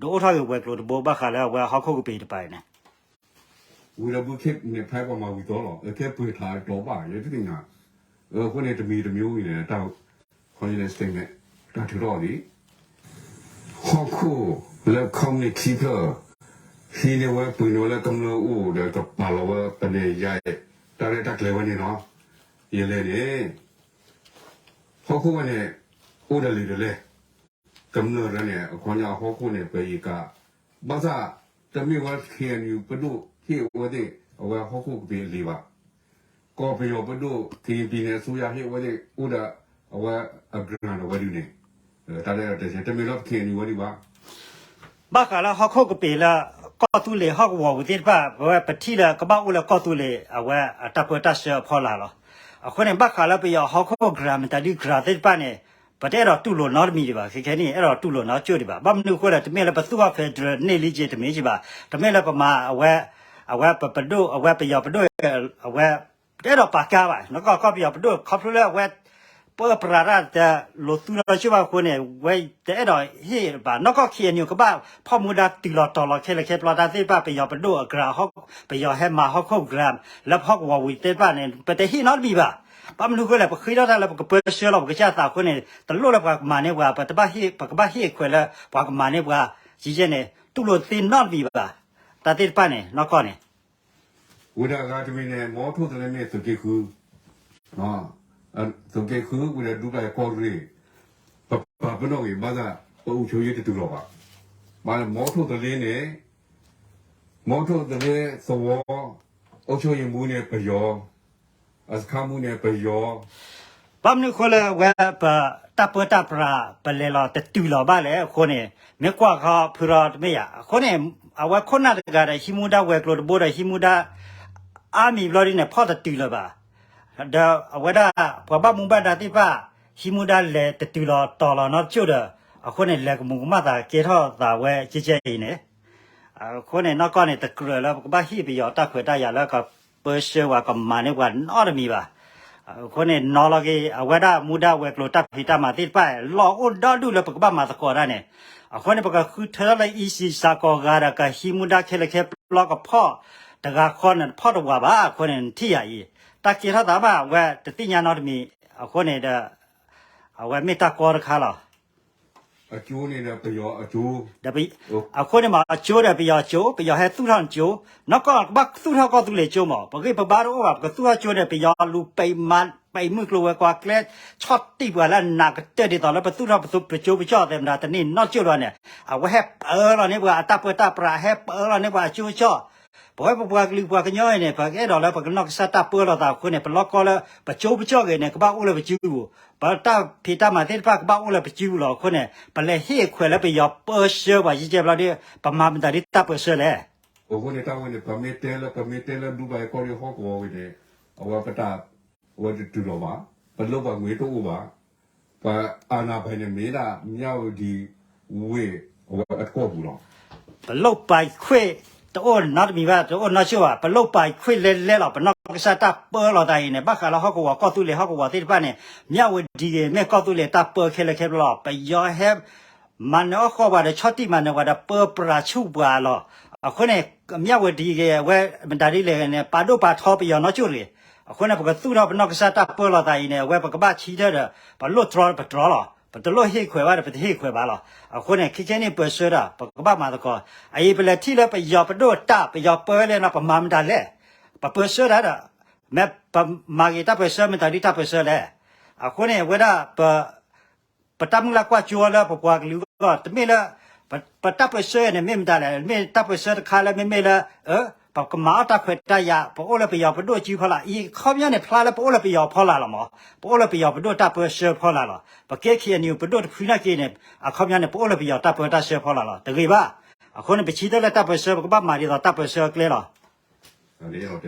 ဒုးအိၣ်ထီၣ်က့ၤဝဲၤကျိၤတဘိ ဘၣ်ဃးလၢအဝဲဟီၣ်ခိၣ်ကပ့ၤတပၤအံၤန့ၣ် ဝံၤဒီးဘုခ့ၣ်န့ၣ် ဖဲပှၤမၤဝံၤသီလီၤ အကဲပှ့ၤထးအကျိၤဘၣ် ယတသ့ၣ်ညါ အဃိန့ၣ် တမံၤတမံၤအိၣ်ဂ့ၤန့ၣ် တၢ်ခီန့ၣ် statement တၢ်ထုးထီၣ်လံ ဟီၣ်ခိၣ်လၢ ခီမ့ၢ်ခံဖျၢၣ် ဟံးန့ၢ်ဝဲပှ့ၤန့ၢ်ဝဲလၢကမျၢၢ်အိၣ်ဒီးကပာ်လီၤဝဲပနဲၣ်ယါ တၢ်ရဲၣ်တၢ်ကျဲၤဝဲန့ၣ်လီၤ. ယလဲၣ်န့ၣ် ဟီၣ်ခိၣ်ဝဲန့ၣ် အိၣ်ဒီးလံာ်ဒ်လဲၣ် ကမျၢၢ်တဂၤန့ၣ် အခီပညီဟီၣ်ခိၣ်န့ၣ် ပယံာ်ကး ဘၣ်ဆၣ် တမ့ၢ်ဝဲ ခ့ၣ်အဲၣ်ယူၣ် ပဒိၣ်ဟ့ၣ်အဝဲသ့ၣ် အဝဲဟီၣ်ခိၣ်ကပ့ၤအလံာ်ဘၣ်. ကီၢ်ပယီၤပဒိၣ် ကရင်ပြည်နယ်အစိုးရ ဟ့ၣ်အဝဲသ့ၣ် အိၣ်ဒီးအဝဲအ grant ဒီးဝဲဒုန့ၣ် တၢ်တဲတဲ တမ့ၢ်လၢ ခ့ၣ်အဲၣ်ယူၣ် ဝဲဒုဘၣ်. ဘၣ်ဃးလၢဟီၣ်ခိၣ်ကပ့ၤလၢ ကီၢ်သူလ့ၤဟီၣ်ကဝီၤပူၤသ့ၣ်တဖၣ် ပဝဲပထံၣ်လၢကဘၣ်အိၣ်လၢကီၢ်သူလ့ၤ အဝဲအတၢ်ပၢတၢ်ဆှၢအဖီလာ်လီၤ. အဃိန့ၣ် ဘၣ်ဃးလၢပယီၤဟီၣ်ခိၣ် grant မတၤဒု grant သ့ၣ်တဖၣ်န့ၣ် ပတအဲၣ်ဒိးတူၢ်လိာ်နီတမံၤဒံးဘၣ်. ခဲခဲနံၣ် အဲၣ်ဒိးတူၢ်လိာ်နီတကၠိၢ်ဒံးဘၣ်. ဘၣ်မနုၤအဃိလဲၣ် တမ့ၢ်လၢပသူၣ်ထီၣ် federal န့ၢ်လံက့ၤတမ့ၢ်က့ၤဘၣ်. တမ့ၢ်လၢပမၤအဝဲ အဝဲပပဒိၣ် အဝဲပယီၤပဒိၣ် အဝဲ တအဲၣ်ဒိးပာ်ကါဘၣ်. နီၢ်ကီၢ်ကီၢ်ပယီၤပဒိၣ် ခီဖျိလၢအဝဲ ပၢပြးတၢ်တလိၤသူနီတကၠိၢ်ဘၣ်အဃိန့ၣ် ဝဲတအဲၣ်ဒိးဟ့ၣ်ဘၣ်. နီၢ်ကီၢ် ခ့ၣ်အဲၣ်ယူၣ် ကဘၣ်ဖီၣ်မူဒါတုၤလီၤတီၤလီၤခဲလၢာ်ခဲဆ့တၢ်သ့ၣ်တဖၣ် ပယီၤပဒိၣ်အ grant ဟီၣ် ပယီၤဟဲမၤဟီၣ်ခိၣ် grant လၢပဟီၣ်ကဝီၤပူၤသ့ၣ်တဖၣ်န့ၣ် ပတဟ့ၣ်နီတမံၤဘၣ်. ဘၣ်မနုၤအဃိလဲၣ် ပဃ့ထီၣ်တၢ်လၢပကပၢဆှၢလီၤပကစၢ်သးအဃိန့ၣ် တလိၣ်လၢပှၤကမၤန့ၢ်ပှၤ ပတဘၣ်ဟ့ၣ် ပကဘၣ်ဟ့ၣ်အခွဲးလၢပှၤကမၤန့ၢ်ပှၤ ယဲယဲန့ၣ် တူၢ်လိာ်သ့နီတမံၤဘၣ်. တၢ်သ့ၣ်တဖၣ်န့ၣ် နီၢ်ကီၢ်န့ၣ် ဝဲဒၣ်အဂၤတမံၤန့ၣ် မီထိၣ်သလဲမ့ၢ်သုးက့ဃု သုးက့ဃု ဝံၤဒီးဒူပၢ်ကီၢ်ရ့ၣ် ပပာ်ပနီၣ်ဂ့ၤ ဘၣ်ဆၣ် ပအုပ်ချုပ်ရေး တတုၤလီၤဘၣ်. ဘၣ်လၢမီထိၣ်သလဲန့ၣ် မီထိၣ်သလဲသဝီ အုပ်ချုပ်ရေးမှူးန့ၣ် ပယီၤ အစခန်းမှူးန့ၣ် ပယီၤ ဘၣ်မနုၤအဃိလၢအဝဲပ တၢ်ပၢတၢ်ပြး ပလဲၤလီၤတတုၤလီၤဘၣ်လဲၣ်အဃိန့ၣ် မ့ၢ်ကွၢ်ဃီဖုရီတမ့ၢ်ယၤ အဃိန့ၣ် အဝဲခိၣ်နၢ်တဂၤဒီး ဟံးမူဒါဝဲၤကျိၤတဘိဒီး ဟံးမူဒါ အါမံၤဘျီဒ်န့ၣ် ဖီၣ်တတုၤလၢၤဘၣ်. ဒီးအဝဲဒၣ် ပှၤဘၣ်မူဘၣ်ဒါသ့ၣ်တဖၣ် ဟံးမူဒါလဲၤတတုၤလီၤတီၤလီၤနီတကၠိၢ်ဒီး အဃိန့ၣ် လဲၤကမူၤကမၣ်သးကဲထီၣ်သးဝဲကဲကဲအံၤန့ၣ် အဃိန့ၣ် နီၢ်ကီၢ်န့ၣ် တကြၢးလၢပကဘၣ်ဟ့ၣ်ပယီၤတၢ်ခွဲးတၢ်ယာ်လၢကပၢဆှၢပှၤကမၤန့ၢ်ပှၤနီတမံၤဘၣ်. အဃိန့ၣ် နီၤလီၤက့ၤ အဝဲဒၣ်မူဒါဝဲၤကျိၤတၢ်ဖံးတၢ်မၤသ့ၣ်တဖၣ် လီၤအိၣ်ဒီဒူၣ်လၢပကဘၣ်မၤသကိးတၢ်န့ၣ် အဃိန့ၣ် ပကဃုထၢထီၣ်လၢ EC စှၤကီးဂၤဒီး ကဟံးမူဒါခဲလၢာ်ခဲဆ့ ပျီကဖီၣ်တဂၤဃီန့ၣ် ဖီၣ်တဝးဘၣ်. အဃိန့ၣ် နထံၣ်ယၤအံၤ တၢ်ကဲထီၣ်သးဘၣ် အဝဲတသ့ၣ်ညါနီတမံၤ အဃိန့ၣ်ဒီး အဝဲမ့ၢ်တၢ်ကီတခါလီၤ. အကၠိန့ၣ်ဒီးပယီၤအကၠိ, အဃိန့ၣ်မ့ၢ် အကၠိဒီးပယီၤအကၠိ, ပယီၤဟဲသူၣ်ထီၣ်ကၠိ, နီၢ်ကီၢ်ကဘၣ်သူၣ်ထီၣ်ကီၢ်သူလ့ၤကၠိမ့ၢ် ပဂံၢ်ပဘါတအိၣ်ဘၣ်, ပကသူၣ်ထီၣ်ကၠိန့ၣ် ပယီၤလူၤပံးမၤ ပံးမုၢ်ကျိၤဝဲၤကွာ်ကျဲ ဆီၣ်တံၢ်ပှၤလၢအနးကတၢၢ် ဒ်သိးလၢပသူၣ်ထီၣ်ပကၠိပကၠီၣ်သဲးမတၤတန့ၢ်နီၢ်ကၠိလီၤန့ၣ်, အဝဲဟဲပၢလီၤန့ၢ်ပှၤအတၢ်ပၢတၢ်ပြး ဟဲပၢလီၤန့ၢ်ပှၤအကၠိကၠီၣ် ပဝဲပပှၤကလုာ်ပှၤကညီအံၤန့ၣ် ပကအဲၣ်ဒိးလၢပကနီၢ်ကစၢ်တၢ်ပၢလီၤသးအဃိန့ၣ် ပလီၢ်ကီၢ်လၢပကၠိပကၠီၣ်ဂ့ၤန့ၣ် ကဘၣ်အိၣ်လၢပစုပူၤ, ပတၢ်ဖံးတၢ်မၤသ့ၣ်တဖၣ်ကဘၣ်အိၣ်လၢပစုပူၤလီၤ. အဃိန့ၣ် ပလဲၤဟ့ၣ်အခွဲးလၢပယီၤပၢဆှၢပှၤယကဲဘျီဒီး ပမၤမတၤဒ်တၢ်ပၢဆှၢလဲၣ်. အဃိန့ၣ် တၢ်ဝဲန့ၣ် ပမ့ၢ်တဲလၢ ပမ့ၢ်တဲလၢဒူပၢ်ကီၢ်ရ့ၣ်ဟီၣ်ကဝီၤဝဲန့ၣ် အဝဲပတၢ် အဝဲတတုၤလီၤဘၣ်, ပလၢပှၤငွေတအိၣ်ဘၣ်, ပအာဏာပိုင်န့ၣ်မ့ၢ်ဒၣ် မြဝတီ ဝ့ၢ် အဝဲအတကီၢ်ပူၤလီၤ. ပလိၣ်ပာ်ခွ့ၣ်တအိၣ်နီတမံၤဘၣ်, တအိၣ်နီတကၠိၢ်ဘၣ်, ပလိၣ်ပာ်ခွ့ၣ်လဲလဲလီၤ. ပနီၢ်ကစၢ်တၢ်ပၢလီၤသးအံၤန့ၣ် ဘၣ်ဃးလၢဟီၣ်ကဝီၤကီၢ်သူလ့ၤဟီၣ်ကဝီၤသ့ၣ်တဖၣ်န့ၣ် မြဝတီ ဂ့ၤ မ့ၢ်ကီၢ်သူလ့ၤတၢ်ပၢခဲလၢာ်ခဲဆ့လီၤ. ပယီၤဟဲ မၤနၢၤအီၣ်ဃီပှၤဒီး ဆီၣ်တံၢ်မၤနၢၤပှၤဒီး ပၢပြးဆူၣ်ပှၤလီၤ. အဃိန့ၣ် မြဝတီ ဂ့ၤ အဝဲမတၤဒ်လဲၣ်ဂ့ၤန့ၣ် ပာ်ဒိၣ်ပာ်ထီပယီၤနီၢ်ကၠိၢ်တဂ့ၤ. အဃိန့ၣ် ပကသူၣ်ထီၣ်ပနီၢ်ကစၢ်တၢ်ပၢလီၤသးအံၤန့ၣ် အဝဲပကဘၣ်ဆံထၢၣ်ဒီး ပလိၣ်တြီပတြီလီၤ. ပတလိၣ်ဟ့ၣ်ခွဲးဘၣ်ဒီး ပတဟ့ၣ်ခွဲးဘၣ်လီၤ. အဃိန့ၣ် ခဲခဲနံၣ်ပၢဆှၢတၢ် ပကဘၣ်မၤသကိး, အအံၤပလဲၤထံၣ်လၢပယီၤပဒိၣ်တၢ် ပယီၤပၢဝဲလဲၣ်နီၤ ပမၤမတၤလဲၣ်. ပပၢဆှၢတၢ်ဒီး မ့ၢ်ပမၤဂ့ၤတၢ်ပၢဆှၢ မတၤဒ်တၢ်ပၢဆှၢလဲၣ်. အဃိန့ၣ် အဝဲဒၣ် ပတၢ်မုၢ်လၢ်ကွၢ်ကၠိလၢပပှၤကလုာ်အဂီၢ် တမ့ၢ်လၢ ပတၢ်ပၢဆှၢန့ၣ် မ့ၢ်မတၤလဲၣ်, မ့ၢ်တၢ်ပၢဆှၢတခါလၢမ့မ့ၢ်လၢ ပကမၤအီၣ်တၢ်ခွဲးတၢ်ယာ် ပအိၣ်လၢပယီၤပဒိၣ်စုဖီလာ်, အံၤအခီပညီန့ၣ် ဖျါလၢပအိၣ်လၢပယီၤဖီလာ်လီၤမး, ပအိၣ်လၢပယီၤပဒိၣ်တၢ်ပၢဆှၢဖီလာ်လီၤ. ပကဲ ခ့ၣ်အဲၣ်ယူၣ် ပဒိၣ်တဖုနာ်က့န့ၣ် အခီပညီန့ၣ် ပအိၣ်လၢပယီၤတၢ်ပၢတၢ်ဆှၢဖီလာ်လီၤ. တဂ့ၤဘၣ်. အဃိန့ၣ် ပဆံတၢ်လၢတၢ်ပၢဆှၢ ပကဘၣ်မၤဒ်သိးတၢ်ပၢဆှၢအကျဲလီၤ. ဒီး ဟီၣ်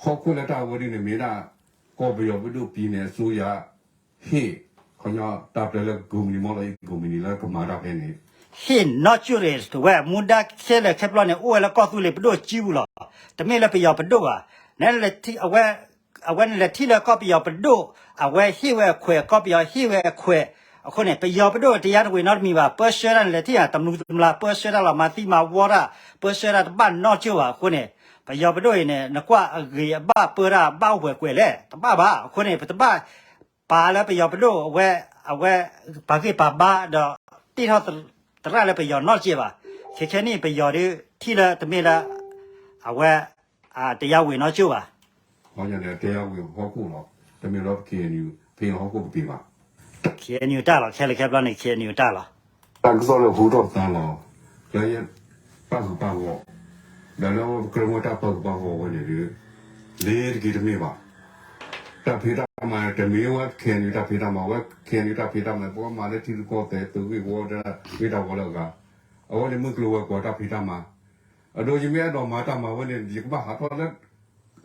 ခိၣ်လၢတၢ်ဝဲဒ်န့ၣ်မ့ၢ်ဒၣ် ကီၢ်ပယီၤပဒိၣ် ပြည်နယ်အစိုးရ ဟ့ၣ် ခီပညီ တၢ်ပျဲလၢကုမ္ပဏီမ့ၢ်လီၤ ကုမ္ပဏီလၢကမၤတၢ်ဖဲန့ၣ် ဟ့ၣ်နီၢ်ကၠိၢ်တဂ့ၤ တဝဲ မူဒါခဲလၢာ်ခဲဆ့န့ၣ် အိၣ်ဝဲလၢကီၢ်သူလ့ၤပဒိၣ်စုပူၤလီၤ. တမ့ၢ်လၢပယီၤပဒိၣ်ဘၣ်. န အဝဲန့ၣ်လဲၤထံၣ်လၢကီၢ်ပယီၤပဒိၣ် အဝဲဟ့ၣ်ဝဲအခွဲး ကီၢ်ပယီၤဟ့ၣ်ဝဲအခွဲး, အဃိန့ၣ် ပယီၤပဒိၣ်တယါတဝ့ၤနီတမံၤဘၣ်. ပၢဆှၢတၢ်န့ၣ် လဲၤထံၣ်ဧါ တမူၤတမျၢ် ပၢဆှၢတၢ်လီၤ မၤသံမၤဝီတၢ် ပၢဆှၢတၢ်တဘၣ်နီၢ်ကၠိၢ်ဘၣ်. အဃိန့ၣ် ပယီၤပဒိၣ်အံၤန့ၣ် နကွၢ်အဂ့ၤအဘၣ်ပၢတၢ်ဘၣ်အိၣ်ပှဲၤကွဲးလဲၣ် တဘၣ်ဘၣ်. အဃိန့ၣ် ပတဘၣ်ပာ်လၢပယီၤပဒိၣ် အဝဲ အဝဲ ပာ်ဂံၢ်ပာ်ဘါဒီး တ့ထီၣ်သရၣ်လၢပယီၤနီတစဲးဘၣ်. ခဲ ခဲခဲနံၣ် ပယီၤဒုး ထံၣ်လၢတမ့ၢ်လၢ အဝဲ တရားဝင်နီၢ်ကၠိၣ်ဘၣ်. ခီညါန့ၣ် တရားဝင်ဟီၣ်ခိၣ်လီၤ. တမ့ၢ်လၢ K N U ဖဲဟီၣ်ခိၣ်ပပံးဘၣ်. K N U တၢ်လီၤ. ခဲလၢာ်ခဲဆ့န့ၣ် K N U တၢ်လီၤ. တၢ်ကစီၣ်လၢဟူထီၣ်သါလီၤ. လၢပၣ်ဃုာ်ပၣ်ဂီၢ်, ဒီးလၢပကြၢးမ့ၢ်တၢ်ပၣ်ဃုာ်ပၣ်ဂီၢ်ဝဲန့ၣ်ဒီး လ့ၤတက့ၤတမ့ၢ်ဘၣ်. တၢ်ဖံးတၢ်မၤတမ့ၢ်ဝဲ K N U တၢ်ဖံးတၢ်မၤဝဲ, K N U တၢ်ဖံးတၢ်မၤ ပကမၤလၢထံရူၢ်ကီၢ်သဲး သုးဂ့ၢ်ဝီတၢ်ဂ့ၢ်တၢ်ဝီလၢအဂၤ, အဝဲန့ၣ်မုၢ်ကျိၤဝဲၤကွာ်တၢ်ဖံးတၢ်မၤ, အဒိ ယမ့ၢ်အဲၣ်ဒိးမၤတၢ်မၤဝဲန့ၣ် ယကဘၣ်ဟးထီၣ်လၢ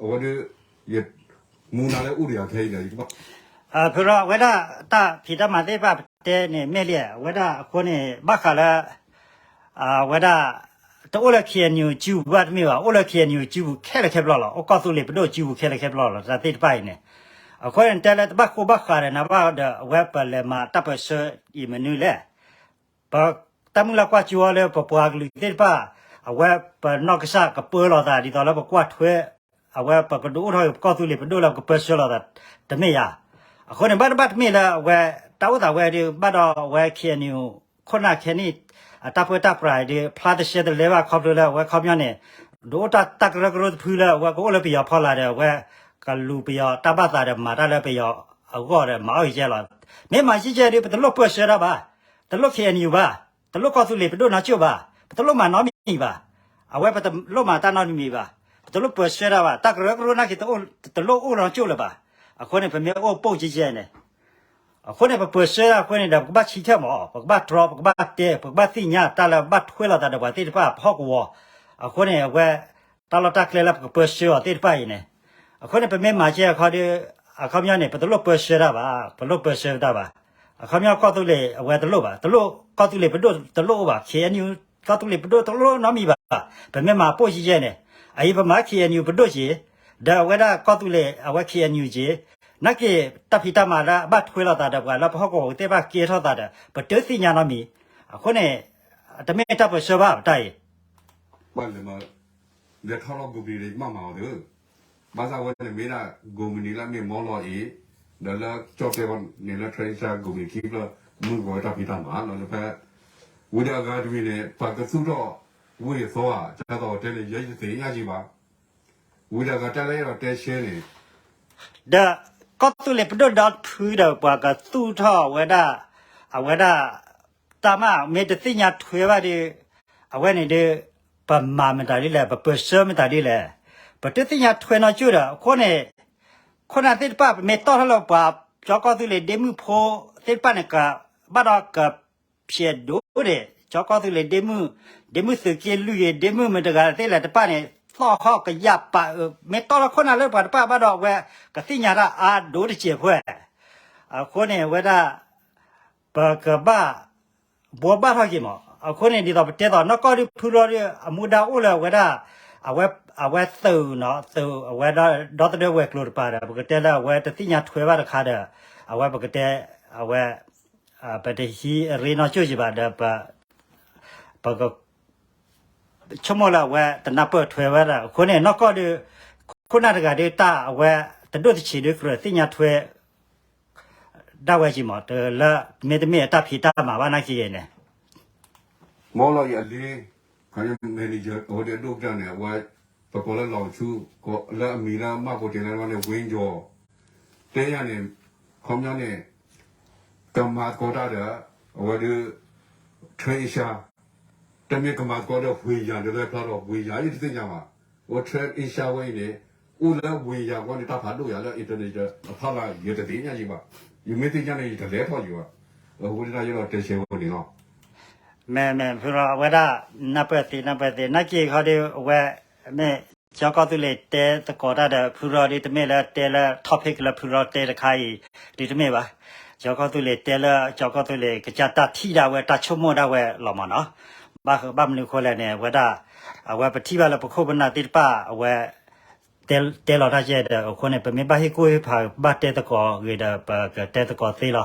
အဝဲဒီး ယမူဒါလၢအိၣ်ဒီးယၤခဲအံၤဒီး ယကဘၣ် ဖုရီ အဝဲဒၣ်တၢ်ဖံးတၢ်မၤသ့ၣ်တဖၣ်ပတဲန့ၣ် မ့ၢ်လံ အဝဲဒၣ်အဃိန့ၣ် ဘၣ်ဃးလၢ အဝဲဒၣ် တအိၣ်လၢ K N U စုပူၤဘၣ်တမ့ၢ်ဘၣ်, အိၣ်လၢ K N U စုပူၤခဲလၢာ်ခဲဆ့လီၤ. အိၣ်ကီၢ်သူလ့ၤပဒိၣ်စုပူၤခဲလၢာ်ခဲဆ့လီၤ တၢ်သ့ၣ်တဖၣ်အံၤန့ၣ်. အဃိန့ၣ် တဲလၢတဘၣ်ဃိဘၣ်ဃးဒီးနၤဘၣ်ဒီး အဝဲပလဲၤမၤတၢ်ပၢၢ်ဆၢအံၤမနုၤလဲၣ်. ပတၢ်မုၢ်လၢ်ကွၢ်ကၠိလၢပပှၤကလုာ်သ့ၣ်တဖၣ် အဝဲပနီၢ်ကစၢ်ကပၢလီၤသး ဒ်သိးလၢပကွၢ်ထွဲ အဝဲပကဒုးအိၣ်ထီၣ်က့ၤပကီၢ်သူလ့ၤပဒိၣ်လၢပကပၢဆှၢလီၤသး တမ့ၢ်ယၤ. အဃိန့ၣ် ဘၣ်တဘၣ်တမ့ၢ်လၢအဝဲ တၢ်အိၣ်သးဝဲဒီး ဘၣ်ဒီးအဝဲ K N U ခိၣ်နၢ်ခဲနံၣ် အတၢ်ပၢတၢ်ပြးဒီး ဖျါတရှဲတလဲဘၣ် ခီဖျိလၢအဝဲခီပညီန့ၣ် ဒုးအိၣ်တၢ်တၢ်ကရၢကရိတဖုလၢ အဝဲကအိၣ်လၢပယီၤဖီလာ်ဒီး အဝဲကလူၤပယီၤတၢ်ဘၣ်သးဒီး မၤတၢ်လၢပယီၤအဂီၢ်ဒီး မၤအီၣ်ကဲလီၤ. မ့ၢ်မၤကဲကဲဒီး ပတလိၣ်ပၢဆှၢတၢ်ဘၣ်, တလိၣ် K N U ဘၣ်, တလိၣ်ကီၢ်သူလ့ၤပဒိၣ်နီၢ်ကၠိၣ်ဘၣ်, ပတလိၣ်မၤနီတမံၤဘၣ်. အဝဲပတလိၣ်မၤတၢ်နီတမံၤဘၣ်, ပတလိၣ်ပၢဆှၢတၢ်ဘၣ်, တၢ်ကရၢကရိနာ်က့ တလိၣ်အိၣ်နီၢ်ကၠိၣ်လၢၤဘၣ်. အဃိန့ၣ် ပမ့ၢ်အိၣ်ပိၢ်ကဲကဲန့ၣ် အဃိန့ၣ် ပပၢဆှၢတၢ်အဃိန့ၣ်ဒီး ပကဘၣ်ဆံးထၢၣ်မး, ပကဘၣ်တြီ, ပကဘၣ်တဲ, ပကဘၣ်သ့ၣ်ညါတၢ်လၢဘၣ်ထွဲလိာ်သးဒီးပှၤသ့ၣ်တဖၣ် ပဟီၣ်ကဝီၤ. အဃိန့ၣ် အဝဲ တၢ်လီၢ်တၢ်ကျဲလၢပကပၢဆှၢအီၤသ့ၣ်တဖၣ်အံၤန့ၣ်, အဃိန့ၣ် ပမ့ၢ်မၤကဲအခီဒီး အခီပညီန့ၣ် ပတလိၣ်ပၢဆှၢတၢ်ဘၣ်, ပလိၣ်ပၢဆှၢတၢ်ဘၣ်. အခီပညီကီၢ်သူလ့ၤအဝဲတလိၣ်ဘၣ်, တလိၣ်ကီၢ်သူလ့ၤပဒိၣ်တလိၣ်အိၣ်ဘၣ်, K N U ကီၢ်သူလ့ၤပဒိၣ်တလိၣ်နီတမံၤဘၣ်. ပမ့ၢ်မၤပိၢ်ကဲကဲန့ၣ် အအံၤပမၤ K N U ပဒိၣ်က့ၤ ဒီးအဝဲဒၣ်ကီၢ်သူလ့ၤ အဝဲ K N U က့ၤ, နာ်က့ တၢ်ဖံးတၢ်မၤလၢအဘၣ်ထွဲလိာ်သးဒီးပှၤလၢပဟီၣ်ကဝီၤသ့ၣ်တဖၣ်ကဲထီၣ်သးဒီး ပတသ့ၣ်ညါနီတမံၤ. အဃိန့ၣ် တမ့ၢ်တၢ်ပၢဆှၢဘၣ် ပတၢ်အံၤ ဘၣ်လဲၤမၤ လဲၤထီၣ်လီၤ ဂုာ်ပနံၤဒီး ယမ့ၢ်မၤအီၤသ့ၣ်, ဘၣ်ဆၣ်ဝဲန့ၣ်မ့ၢ်ဒၣ် ဂုာ်ပနံၤလၢအမ့ၢ်မီလီၤအံၤ, ဒီးလၢကၠီၣ်တဲၣ်ဃီန့ၣ် လၢ Trisha ဂုာ်ပနံၤခံဖျၢၣ် မုၢ်ဂီၤဝဲတၢ်ဖံးတၢ်မၤလီၤ. ဖဲ ဝံၤဒီးအဂၤတမံၤန့ၣ် ပှၤကသူၣ်ထီၣ်ဝ့ၢ်အသီဧါ, ကၢ်သိးတဲန့ၣ် ယဲယတသ့ၣ်ညါက့ၤဘၣ်. ဝံၤဒီးအဂၤတၢ်လၢအဲၣ်ဒိးတဲဆှဲန့ၣ် ဒီးကီၢ်သူလ့ၤပဒိၣ်ဒီဖုဒီး ပှၤကသူၣ်ထီၣ်ဝဲဒၣ် အဝဲဒၣ် တၢ်မး မ့ၢ်တသ့ၣ်ညါထွဲဘၣ်ဒီး အဝဲန့ၣ်ဒီး ပမၤမတၤဒ်လဲၣ်, ပပၢဆှၢမတၤဒ်လဲၣ်. ပတသ့ၣ်ညါထွဲနီတကၠိၢ်ဒီး အဃိန့ၣ် ခိၣ်နၢ်သ့ၣ်တဖၣ် ပမ့ၢ်တီၣ်ထီၣ်လၢပှၤကၠီကီၢ်သူလ့ၤဒ့မုၣ်ဖိသ့ၣ်တဖၣ်န့ၣ် ကဘၣ်ဒီးက ဖျဲးဒိၣ်ဒဲး ကၠီကီၢ်သူလ့ၤဒ့မုၣ်, ဒ့မုၣ်သုးက့လွံၢ်ဂ့ၤ ဒ့မုၣ်မတၤတဂၤသ့ၣ်လဲၣ်တဖၣ်န့ၣ် သီၣ်ဟီၣ်ကယၢ်ပာ်အၢ, မ့ၢ်တီၣ်ထီၣ်ခိၣ်နၢ်လၢပှၤတဖၣ်ဘၣ်ဒီး အဝဲကသ့ၣ်ညါတၢ်အါဒိၣ်တစဲးဖိ. အဃိန့ၣ် အဝဲဒၣ် ပကဘၣ် ဘှီဘၣ်ထီၣ်က့ၤမး. အဃိန့ၣ် ဒ်သိးပတဲသိးနီၢ်ကီၢ်ဒီး ဖုရီဒီး အမူဒါအိၣ်လၢအဝဲဒၣ် အဝဲသုးနီၤ သုးအဝဲဒီသဒၢဝဲၤကျိၤတပၤဒီး ပကတဲလၢအဝဲတသ့ၣ်ညါထွဲဘၣ်တခါဒီး အဝဲပကတဲ အဝဲ ပတဟံးအရ့နီၢ်ကၠိၣ်က့ၤဘၣ်ဒီး ပ ပက ဆိကမိၣ်လၢအဝဲတနၢ်ပၢၢ်ထွဲဝဲဒၣ်. အဃိန့ၣ် နီၢ်ကီၢ်ဒီး ခိၣ်နၢ်တဂၤဒီး တၢ်အဝဲတဒိၣ်တဆံးဒီး ကြၢးသ့ၣ်ညါထွဲ ဒၣ်ဝဲက့ၤမး တလၢ မ့တမ့ၢ်အတၢ်ဖံးတၢ်မၤဘၣ်နာ်က့ၤန့ၣ် မ့ၢ်လီၤအံၤအလ့ manager အဝဲဒၣ်အဒိၣ်ကတၢၢ်န့ၣ် အဝဲ ပကိးလၢလီၤဆူ လၢအမံၤလၢမၢ်ဖိတဲလၢန့ၣ် ဝ့ကၠီၤ တဲယၤန့ၣ် ခီပညီန့ၣ် ကမၤသကိးတၢ်ဒီး အဝဲဒၣ် Trisha တမ့ၢ်ကမၤသကိးဒီး ဝ့ၢ်ယၤ ဒီးဖျါထီၣ် ဝ့ၢ်ယၤ ယတသ့ၣ်ညါဘၣ်. အဝဲ Trisha ဝဲအံၤန့ၣ် အိၣ်လၢဝ့ၢ်ယၤဝဲန့ၣ် တၢ်ဖးဒိၣ်ယၤလၢ internet အဖီလာ် ယတသ့ၣ်ညါယံၤဘၣ်. ယမ့ၢ်သ့ၣ်ညါန့ၣ် ယတလဲၤထီၣ်ယံၤဘၣ်. အဃိန့ၣ် ယအဲၣ်ဒိးတဲဆှဲဝဲန့ၣ်လီၤ. မ့ၢ်မ့ၢ် ဖုရီ အဝဲဒၣ် နၢ်ပၢၢ်သ့ နၢ်ပၢၢ်သ့ နာ်က့ၤခီဒီး အဝဲ မ့ၢ် ကၠီကီၢ်သူလ့ၤတဲသကိးတၢ်ဒီး ဖုရီဒီး တမ့ၢ်လၢတဲလၢ topic လၢဖုရီတဲတခါအံၤ ဒ်တမ့ၢ်ဘၣ်. ကၠီကီၢ်သူလ့ၤတဲလၢ ကၠီကီၢ်သူလ့ၤကစၢ်တၢ်ထံၣ်ဒၣ်ဝဲ တၢ်ဆိကမိၣ်ဒၣ်ဝဲလီၤမးနီၤ. ဘၣ်ဘၣ်မနုၤအဃိလဲၣ်န့ၣ် အဝဲဒၣ် အဝဲပထံၣ်ဘၣ်လၢပခိၣ်ပနၢ်သ့ၣ်တဖၣ် အဝဲ တဲလီၤတၢ်ကဲဒီး အဃိန့ၣ် ပမ့ၢ်ဘၣ်ဟ့ၣ်ကူၣ်ဟ့ၣ်ဖး ဘၣ်တဲသကိးဂ့ၤဒီး ပကတဲသကိးသ့လီၤ.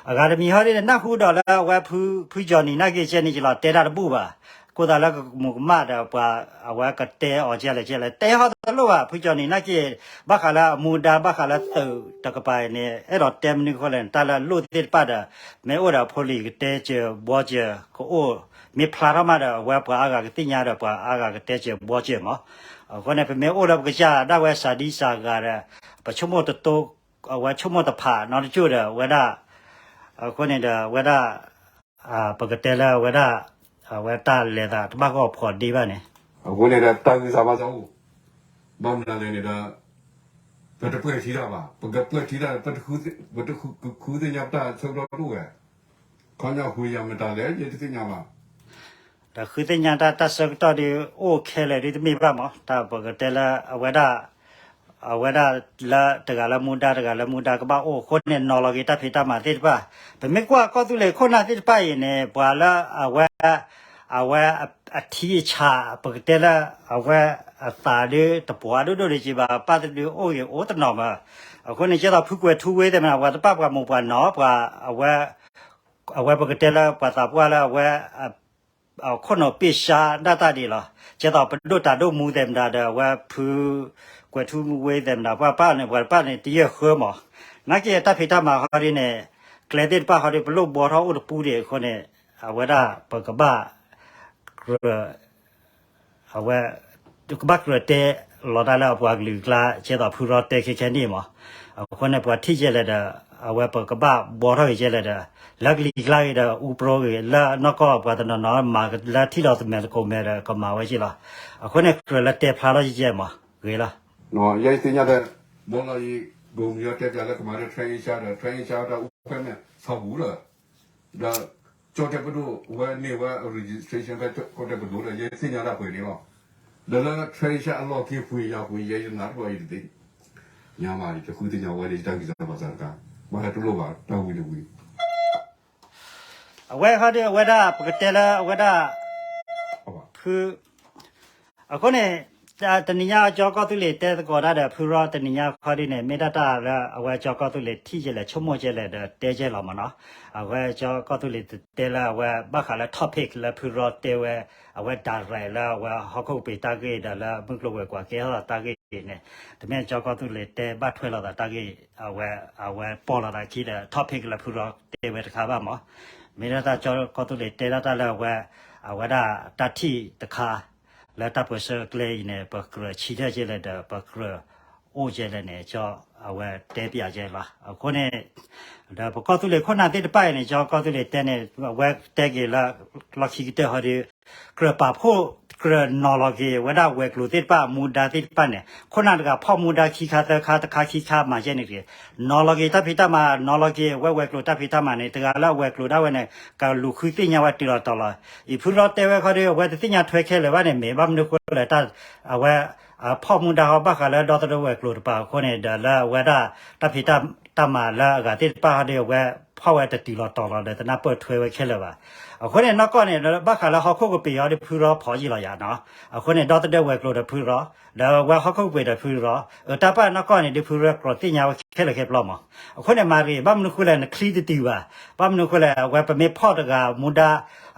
အဂၤတမံၤဟီဒ်န့ၣ် နၢ်ဟူဒီးလၢအဝဲ ဖု Johnny နာ်က့ၤကဲန့ၣ် ယလီၤတဲတၢ်တဘူၣ်ဘၣ်. ဃိသးလၢကမူၤကမၣ်ဒီးပှၤ အဝဲကတဲအီၤကဲလဲၣ်ကဲလဲၣ် တဲဟီတလိၣ်ဘၣ် ဖုကၠီနံၤ နာ်က့ ဘၣ်ဃးလၢအမူဒါ ဘၣ်ဃးလၢသုးတကပၤအံၤန့ၣ် အဲၣ်ဒိးတဲမနုၤအဃိလဲၣ်န့ၣ် တၢ်လၢအလိၣ်သ့ၣ်တဖၣ်ဒီး မ့ၢ်အိၣ်ဒီးအဖိလံၤကတဲစၢၤဘှီစၢၤကအိၣ်, မ့ၢ်ဖျါထီၣ်မးဒီး အဝဲပှၤအါဂၤကသ့ၣ်ညါဒီးပှၤအါဂၤကတဲစၢၤဘှီစၢၤမး. အဃိန့ၣ် ပမ့ၢ်အိၣ်လၢပကစၢ်ဒၣ်ဝဲစၤဒံစၤဂၤဒီး ပဆိကမိၣ်တတိ အဝဲဆိကမိၣ်တဖးနီတကၠိၢ်ဒီး အဝဲဒၣ် အဃိန့ၣ်ဒီး အဝဲဒၣ် ပကတဲလၢအဝဲဒၣ် အဝဲတၢ်လဲၤသးတဘၣ်ဂီၢ်ဖှီၣ်ဒ့ဘၣ်န့ၣ် အဃိန့ၣ်ဒီး တၢ်ဂံၢ်စၢ်ဘါစၢ်အိၣ် ဘၣ်မနုၤလဲၣ်န့ၣ်ဒီး ပတပှဲၤထံတၢ်ဘၣ်, ပကပှဲၤထံတၢ် ပတဃုသ့ၣ်ညါပတၢ်ဆၢကတီၢ်တအိၣ်ဝဲ, ခီပညီဃုယၤမတၤလဲၣ် ယတသ့ၣ်ညါဘၣ်. ဒီးဃုသ့ၣ်ညါတၢ် တၢ်ဆၢကတီၢ်ဒုးအိၣ်ခဲလၢာ်ဒုးတမ့ၢ်ဘၣ်မး, တၢ်ပကတဲလၢအဝဲဒၣ် အဝဲဒၣ်လၢတဂၤလၢမူဒါ တဂၤလၢမူဒါကဘၣ်အိၣ်အဃိန့ၣ် နီၤလီၤက့ၤတၢ်ဖံးတၢ်မၤသ့ၣ်တဖၣ်, ပမ့ၢ်ကွၢ်ကီၢ်သူလ့ၤခိၣ်နၢ်သ့ၣ်တဖၣ်အံၤန့ၣ် ပှၤလၢအဝဲ အဝဲအထံအဆး ပကတဲလၢ အဝဲအသးဒုးတပှၢ်ဒိၣ်ဒိၣ်ဒံးက့ဘၣ် ပၢ်တဒုးအိၣ်ဂ့ၤအိၣ်တနီၤမး, အဃိန့ၣ် ကဲသိးဖုကွဲၤထူဝ့သ့ၣ်မနၤ ပှၤတပၣ်ပှၤမိၢ်ပှၤနီၢ် ပှၤ အဝဲပကတဲလၢပှၤသးပှၢ်လၢအဝဲ ခိၣ်နူာ်ပ့ၢ်ဆါဒၣ်တၢ်ဒံးလီၤ. ကဲသိးပဒိၣ်တၢ်ဒိၣ်မူသ့ၣ်မတၤဒီး အဝဲဖု ကွဲၤထူဝ့သ့ၣ်မတၤ ပှၤပၢ်န့ၣ် ပှၤတပၣ်န့ၣ် တယဲၢ်ဃၢမး, နာ်က့တၢ်ဖံးတၢ်မၤဟီဒ်န့ၣ် ကျဲသ့ၣ်တဖၣ်ဟီဒ် ပလိၣ်ဘှီထီၣ်အိၣ်တပူၤဒံးအဃိန့ၣ် အဝဲဒၣ်ပကဘၣ် ကြၢး အဝဲ ကဘၣ်ကြၢးတဲလီၤတၢ်လၢအပှၤကလုာ်ကျါ ကဲသိးဖုရီတဲခဲခဲန့ၣ်မး, အဃိန့ၣ် ပှၤထံၣ်ကဲလဲၣ်ဒီး အဝဲပကဘၣ်ဘှီထီၣ်ဂ့ၤကဲလဲၣ်ဒီး လၢကလံၤကျါဂ့ၤဒီး အူပြိဂ့ၤ လၢနီၢ်ကီၢ်ပှၤတနီၤနီၤ မၤလၢထံၣ်လီၤသမဲာ်သကိးမဲာ်ဒီး ကမၤဝဲက့လီၤ. အဃိန့ၣ် ကြၢးလၢတဲဖျါထီၣ်ကဲကဲမး ဂ့ၤလီၤ. ယဲယသ့ၣ်ညါဒီး ဘီလီၤအံၤ ဒိၣ်မံၤအီၤတဲပၠးလၢကမၤဒီး Trans Asia ဒီး Trans Asia တၢ်အိၣ်ဖဲမဲာ်ဆီပူၤလီၤ. ဒီးကၠီၣ်တဲပဒိၣ်ဝဲန့ၢ်ဝဲ registration ဖဲကၠီၣ်တဲပဒိၣ်ဒီး ယဲသ့ၣ်ညါတၢ်ပှဲၤန့ၣ်လီၤ. ဒီးလၢ Trans Asia အလီၢ်ခံပှ့ၤယၤပှ့ၤယဲယနၤတဘျီယတသ့ၣ်ညါမး ယတဃုသ့ၣ်ညါဝဲန့ၣ် ယတၢ်ဂံၢ်စၢ်ဘါစၢ်တခါ ဘၣ်ဟဲတလိၣ်ဘၣ် တၢ်ဝံၤတဝံၤ အဝဲခီဒုးအဝဲဒၣ် ပကတဲလၢအဝဲဒၣ် ဖု အဃိန့ၣ် တနံၤညါကၠီကီၢ်သူလ့ၤတဲသကိးတၢ်ဒီးဖုရီ တနံၤညါခီဒုးန့ၣ် မ့ၢ်ဒၣ်တၢ်လၢအဝဲကၠီကီၢ်သူလ့ၤထံၣ်ကဲလဲၣ် ဆိကမိၣ်ကဲလဲၣ်ဒီးတဲကဲလီၤမးနီၤ. အဝဲကၠီကီၢ်သူလ့ၤတဲလၢအဝဲဘၣ်ဃးလၢ topic လၢဖုရီတဲဝဲ အဝဲ direct လၢအဝဲဟီၣ်ခိၣ်ကပ့ၤတၢ်ဂ့ၢ်ဒီးလၢမုၢ်ကျိၤဝဲၤကွာ်ကဲထီၣ်သးတၢ်ဂ့ၢ်န့ၣ် တမ့ၢ်ကၠီကီၢ်သူလ့ၤတဲဘၣ်ထွဲလိာ်သးတၢ်ဂ့ၢ် အဝဲ အဝဲပိာ်လိာ်သးခံဒီး topic လၢဖုရီတဲဝဲတခါဘၣ်မး မ့ၢ်ဒၣ်တၢ်ကၠီကီၢ်သူလ့ၤတဲဒၣ်တၢ်လၢအဝဲ အဝဲဒၣ်တၢ်ထံၣ်တခါ လၢတၢ်ပၢဆှၢကျဲအံၤန့ၣ် ပကြၢးဆံထၢၣ်ကဲလဲၣ်ဒီး ပကြၢးအိၣ်ကဲလဲၣ်န့ၣ် ကၠီအဝဲတဲပၠးကဲလီၤ. အဃိန့ၣ် ဒီးပကီၢ်သူလ့ၤခိၣ်နၢ်သ့ၣ်တဖၣ်အံၤန့ၣ် ကၠီကီၢ်သူလ့ၤတဲန့ၣ် အဝဲတဲက့ၤလၢ လီၢ်ခံကတၢၢ်ဟီဒုး ကြၢးပာ်ဖှိၣ် ကြၢးနီၤလီၤက့ၤ ဝဲဒၣ်ဝဲၤကျိၤသ့ၣ်တဖၣ် မူဒါသ့ၣ်တဖၣ်န့ၣ် ခိၣ်နၢ်တဂၤဖီၣ်မူဒါခံခါသၢခါ တခါခံခါမၤကဲန့ၣ်တဂ့ၤ, နီၤလီၤက့ၤတၢ်ဖံးတၢ်မၤ နီၤလီၤက့ၤ အဝဲဝဲၤကျိၤတၢ်ဖံးတၢ်မၤန့ၣ် တဂၤလၢအဝဲၤကျိၤဒၣ်ဝဲန့ၣ် ကလူၤဃုသ့ၣ်ညါဝဲတုၤလီၤတီၤလီၤ. အံၤဖုရီတဲဝဲခီဒုး အဝဲတသ့ၣ်ညါထွဲခဲလၢာ်ဘၣ်န့ၣ် မ့ၢ်ဘၣ်မနုၤဃိလဲၣ် တၢ် အဝဲ အဖီၣ်မူဒါဟီဘၣ်ဃးလၢဒီသဒၢဝဲၤကျိၤတပၤအဃိန့ၣ် ဒီးလၢအဝဲဒၣ်တၢ်ဖံးတၢ်မၤလၢအဂၤသ့ၣ်တဖၣ်ဟီဒုး အဝဲဖီၣ်ဝဲတတုၤလီၤတီၤလီၤဒီး တနၢ်ပၢၢ်ထွဲဝဲခဲလၢာ်ဘၣ်. အဃိန့ၣ် နီၢ်ကီၢ်န့ၣ် ဘၣ်ဃးလၢဟီၣ်ခိၣ်ကပ့ၤဟီဒုး ဖုရီဖီၣ်ယံာ်လီၤယၤနီၤ. အဃိန့ၣ် ဒီသဒၢဝဲၤကျိၤဒီးဖုရီ ဒီးအဝဲဟီၣ်ခိၣ်ကပ့ၤဒီးဖုရီ အတၢ်ပာ်နီၢ်ကီၢ်န့ၣ် ဒုးဖုရီကြၢးသ့ၣ်ညါဝဲခဲလၢာ်ခဲပျီမး. အဃိန့ၣ် မၤဂ့ၤ ဘၣ်မနုၤဃိလဲၣ် နချံတတုၤဘၣ်. ဘၣ်မနုၤဃိလဲၣ် အဝဲပမ့ၢ်ဖီၣ်တဂၤမူဒါ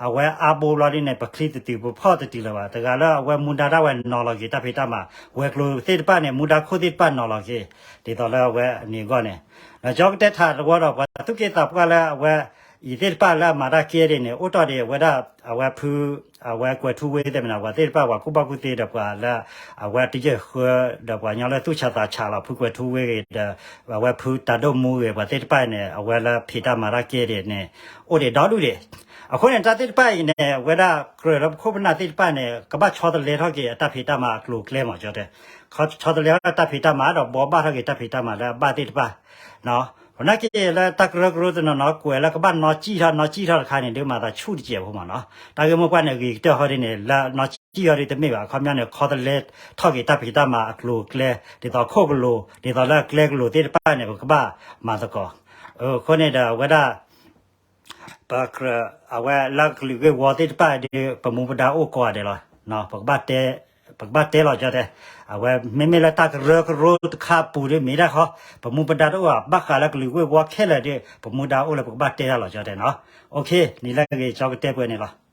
အဝဲအါဘိဘျီဒ်န့ၣ် ပချံတတုၤ ပဖီၣ်တတုၤလၢၤဘၣ်. တဂၤလၢအဝဲမူဒါဒၣ်ဝဲနီၤလီၤက့ၤတၢ်ဖံးတၢ်မၤ ဝဲၤကျိၤသ့ၣ်တဖၣ်န့ၣ် မူဒါခိၣ်သ့ၣ်တဖၣ်နီၤလီၤက့ၤ ဒ်သိးလၢအဝဲအန့ၣ်အဂီၢ်န့ၣ် ဒီးကၠီကတဲထးတဝီဒီး ပှၤသူၣ်က့သးပှၢ်လၢအဝဲ အံၤသ့ၣ်တဖၣ်လၢအမၤတၢ်ကဲဒ်န့ၣ် အိၣ်တီၢ်ဒံးအဝဲဒၣ် အဝဲဖု အဝဲကွဲၤထူဝ့သ့ၣ်မနၤ ပှၤသ့ၣ်တဖၣ် ပှၤကူၣ်ဘၣ်ကူၣ်သ့ဒီးပှၤလၢ အဝဲတယဲၢ်ဃၢ ဒီးပှၤကညီလၢသူၣ်ဆးသးဆးလီၤ ဖုကွဲၤထူဝ့ဂ့ၤဒီး အဝဲဖုတၢ်ဒိၣ်မူဂ့ၤ ပှၤသ့ၣ်တဖၣ်န့ၣ် အဝဲလၢဖံးတၢ်မၤတၢ်ကဲဒ်န့ၣ် အိၣ်ဒံးဒီဒူၣ်ဒံး. အဃိန့ၣ် တၢ်သ့ၣ်တဖၣ်အံၤန့ၣ် အဝဲဒၣ်ကြၢးလၢပခိၣ်ပနၢ်သ့ၣ်တဖၣ်န့ၣ် ကဘၣ်ဆီတလဲထီၣ်က့ၤအတၢ်ဖံးတၢ်မၤအကျိၤအကျဲမး ကၠီတဲ ဆီတလဲထီၣ်တၢ်ဖံးတၢ်မၤဒီး ဘှီဘၣ်ထီၣ်က့ၤတၢ်ဖံးတၢ်မၤလၢအဘၣ်သ့ၣ်တဖၣ် ပနာ်က့လၢတၢ်ကရၢကရိတနီၤနီၤ ကွဲးလၢကဘၣ်နီၢ်ကံၣ်ထီၣ် နီၢ်ကံၣ်ထီၣ်တခါန့ၣ် ဒုးမၤသးဆူၣ်တစဲးဖိမးနီၤ. တၢ်ဂ့ၢ်မိၢ်ပှၢ်န့ၣ် ဂ့ၤကတၢၢ်ဟီဒ်န့ၣ် လၢနီၢ်ကံၣ်ထီၣ်ဒ်တမ့ၢ်ဘၣ် အခီပညီန့ၣ် ခီတလဲထီၣ်က့ၤတၢ်ဖံးတၢ်မၤအကျိၤအကျဲ ဒ်သိးခိၣ်ကလိၤ ဒ်သိးလၢအကျဲကလိၤသ့ၣ်တဖၣ်န့ၣ် ပကဘၣ်မၤသကိး. အဃိန့ၣ်ဒီးအဝဲဒၣ် ပကြၢး အဝဲလၢကလုာ်ဂ့ၢ်ဝီသ့ၣ်တဖၣ်ဒီး ပမူပဒါအိၣ်ကိးဂၤဒဲးလီၤ. ပကဘၣ်တဲ ပကဘၣ်တဲလီၤကၠီတဲ အဝဲမ့မ့ၢ်လၢတၢ်ကရၢကရိတခါအပူၤဒီးမ့ၢ်ဒၣ်ဃီ ပမူပဒါတအိၣ်ဘၣ် ဘၣ်ဃးလၢကလုာ်ဂ့ၢ်ဝီခဲလၢာ်ဒီး ပမူဒါအိၣ်လၢပကဘၣ်တဲတၢ်လီၤကၠီတဲနီၤ. အိၣ်ခ့ နံၤလၢအဂ့ၤ ကၠီကတဲပှဲၤန့ၣ်လီၤ.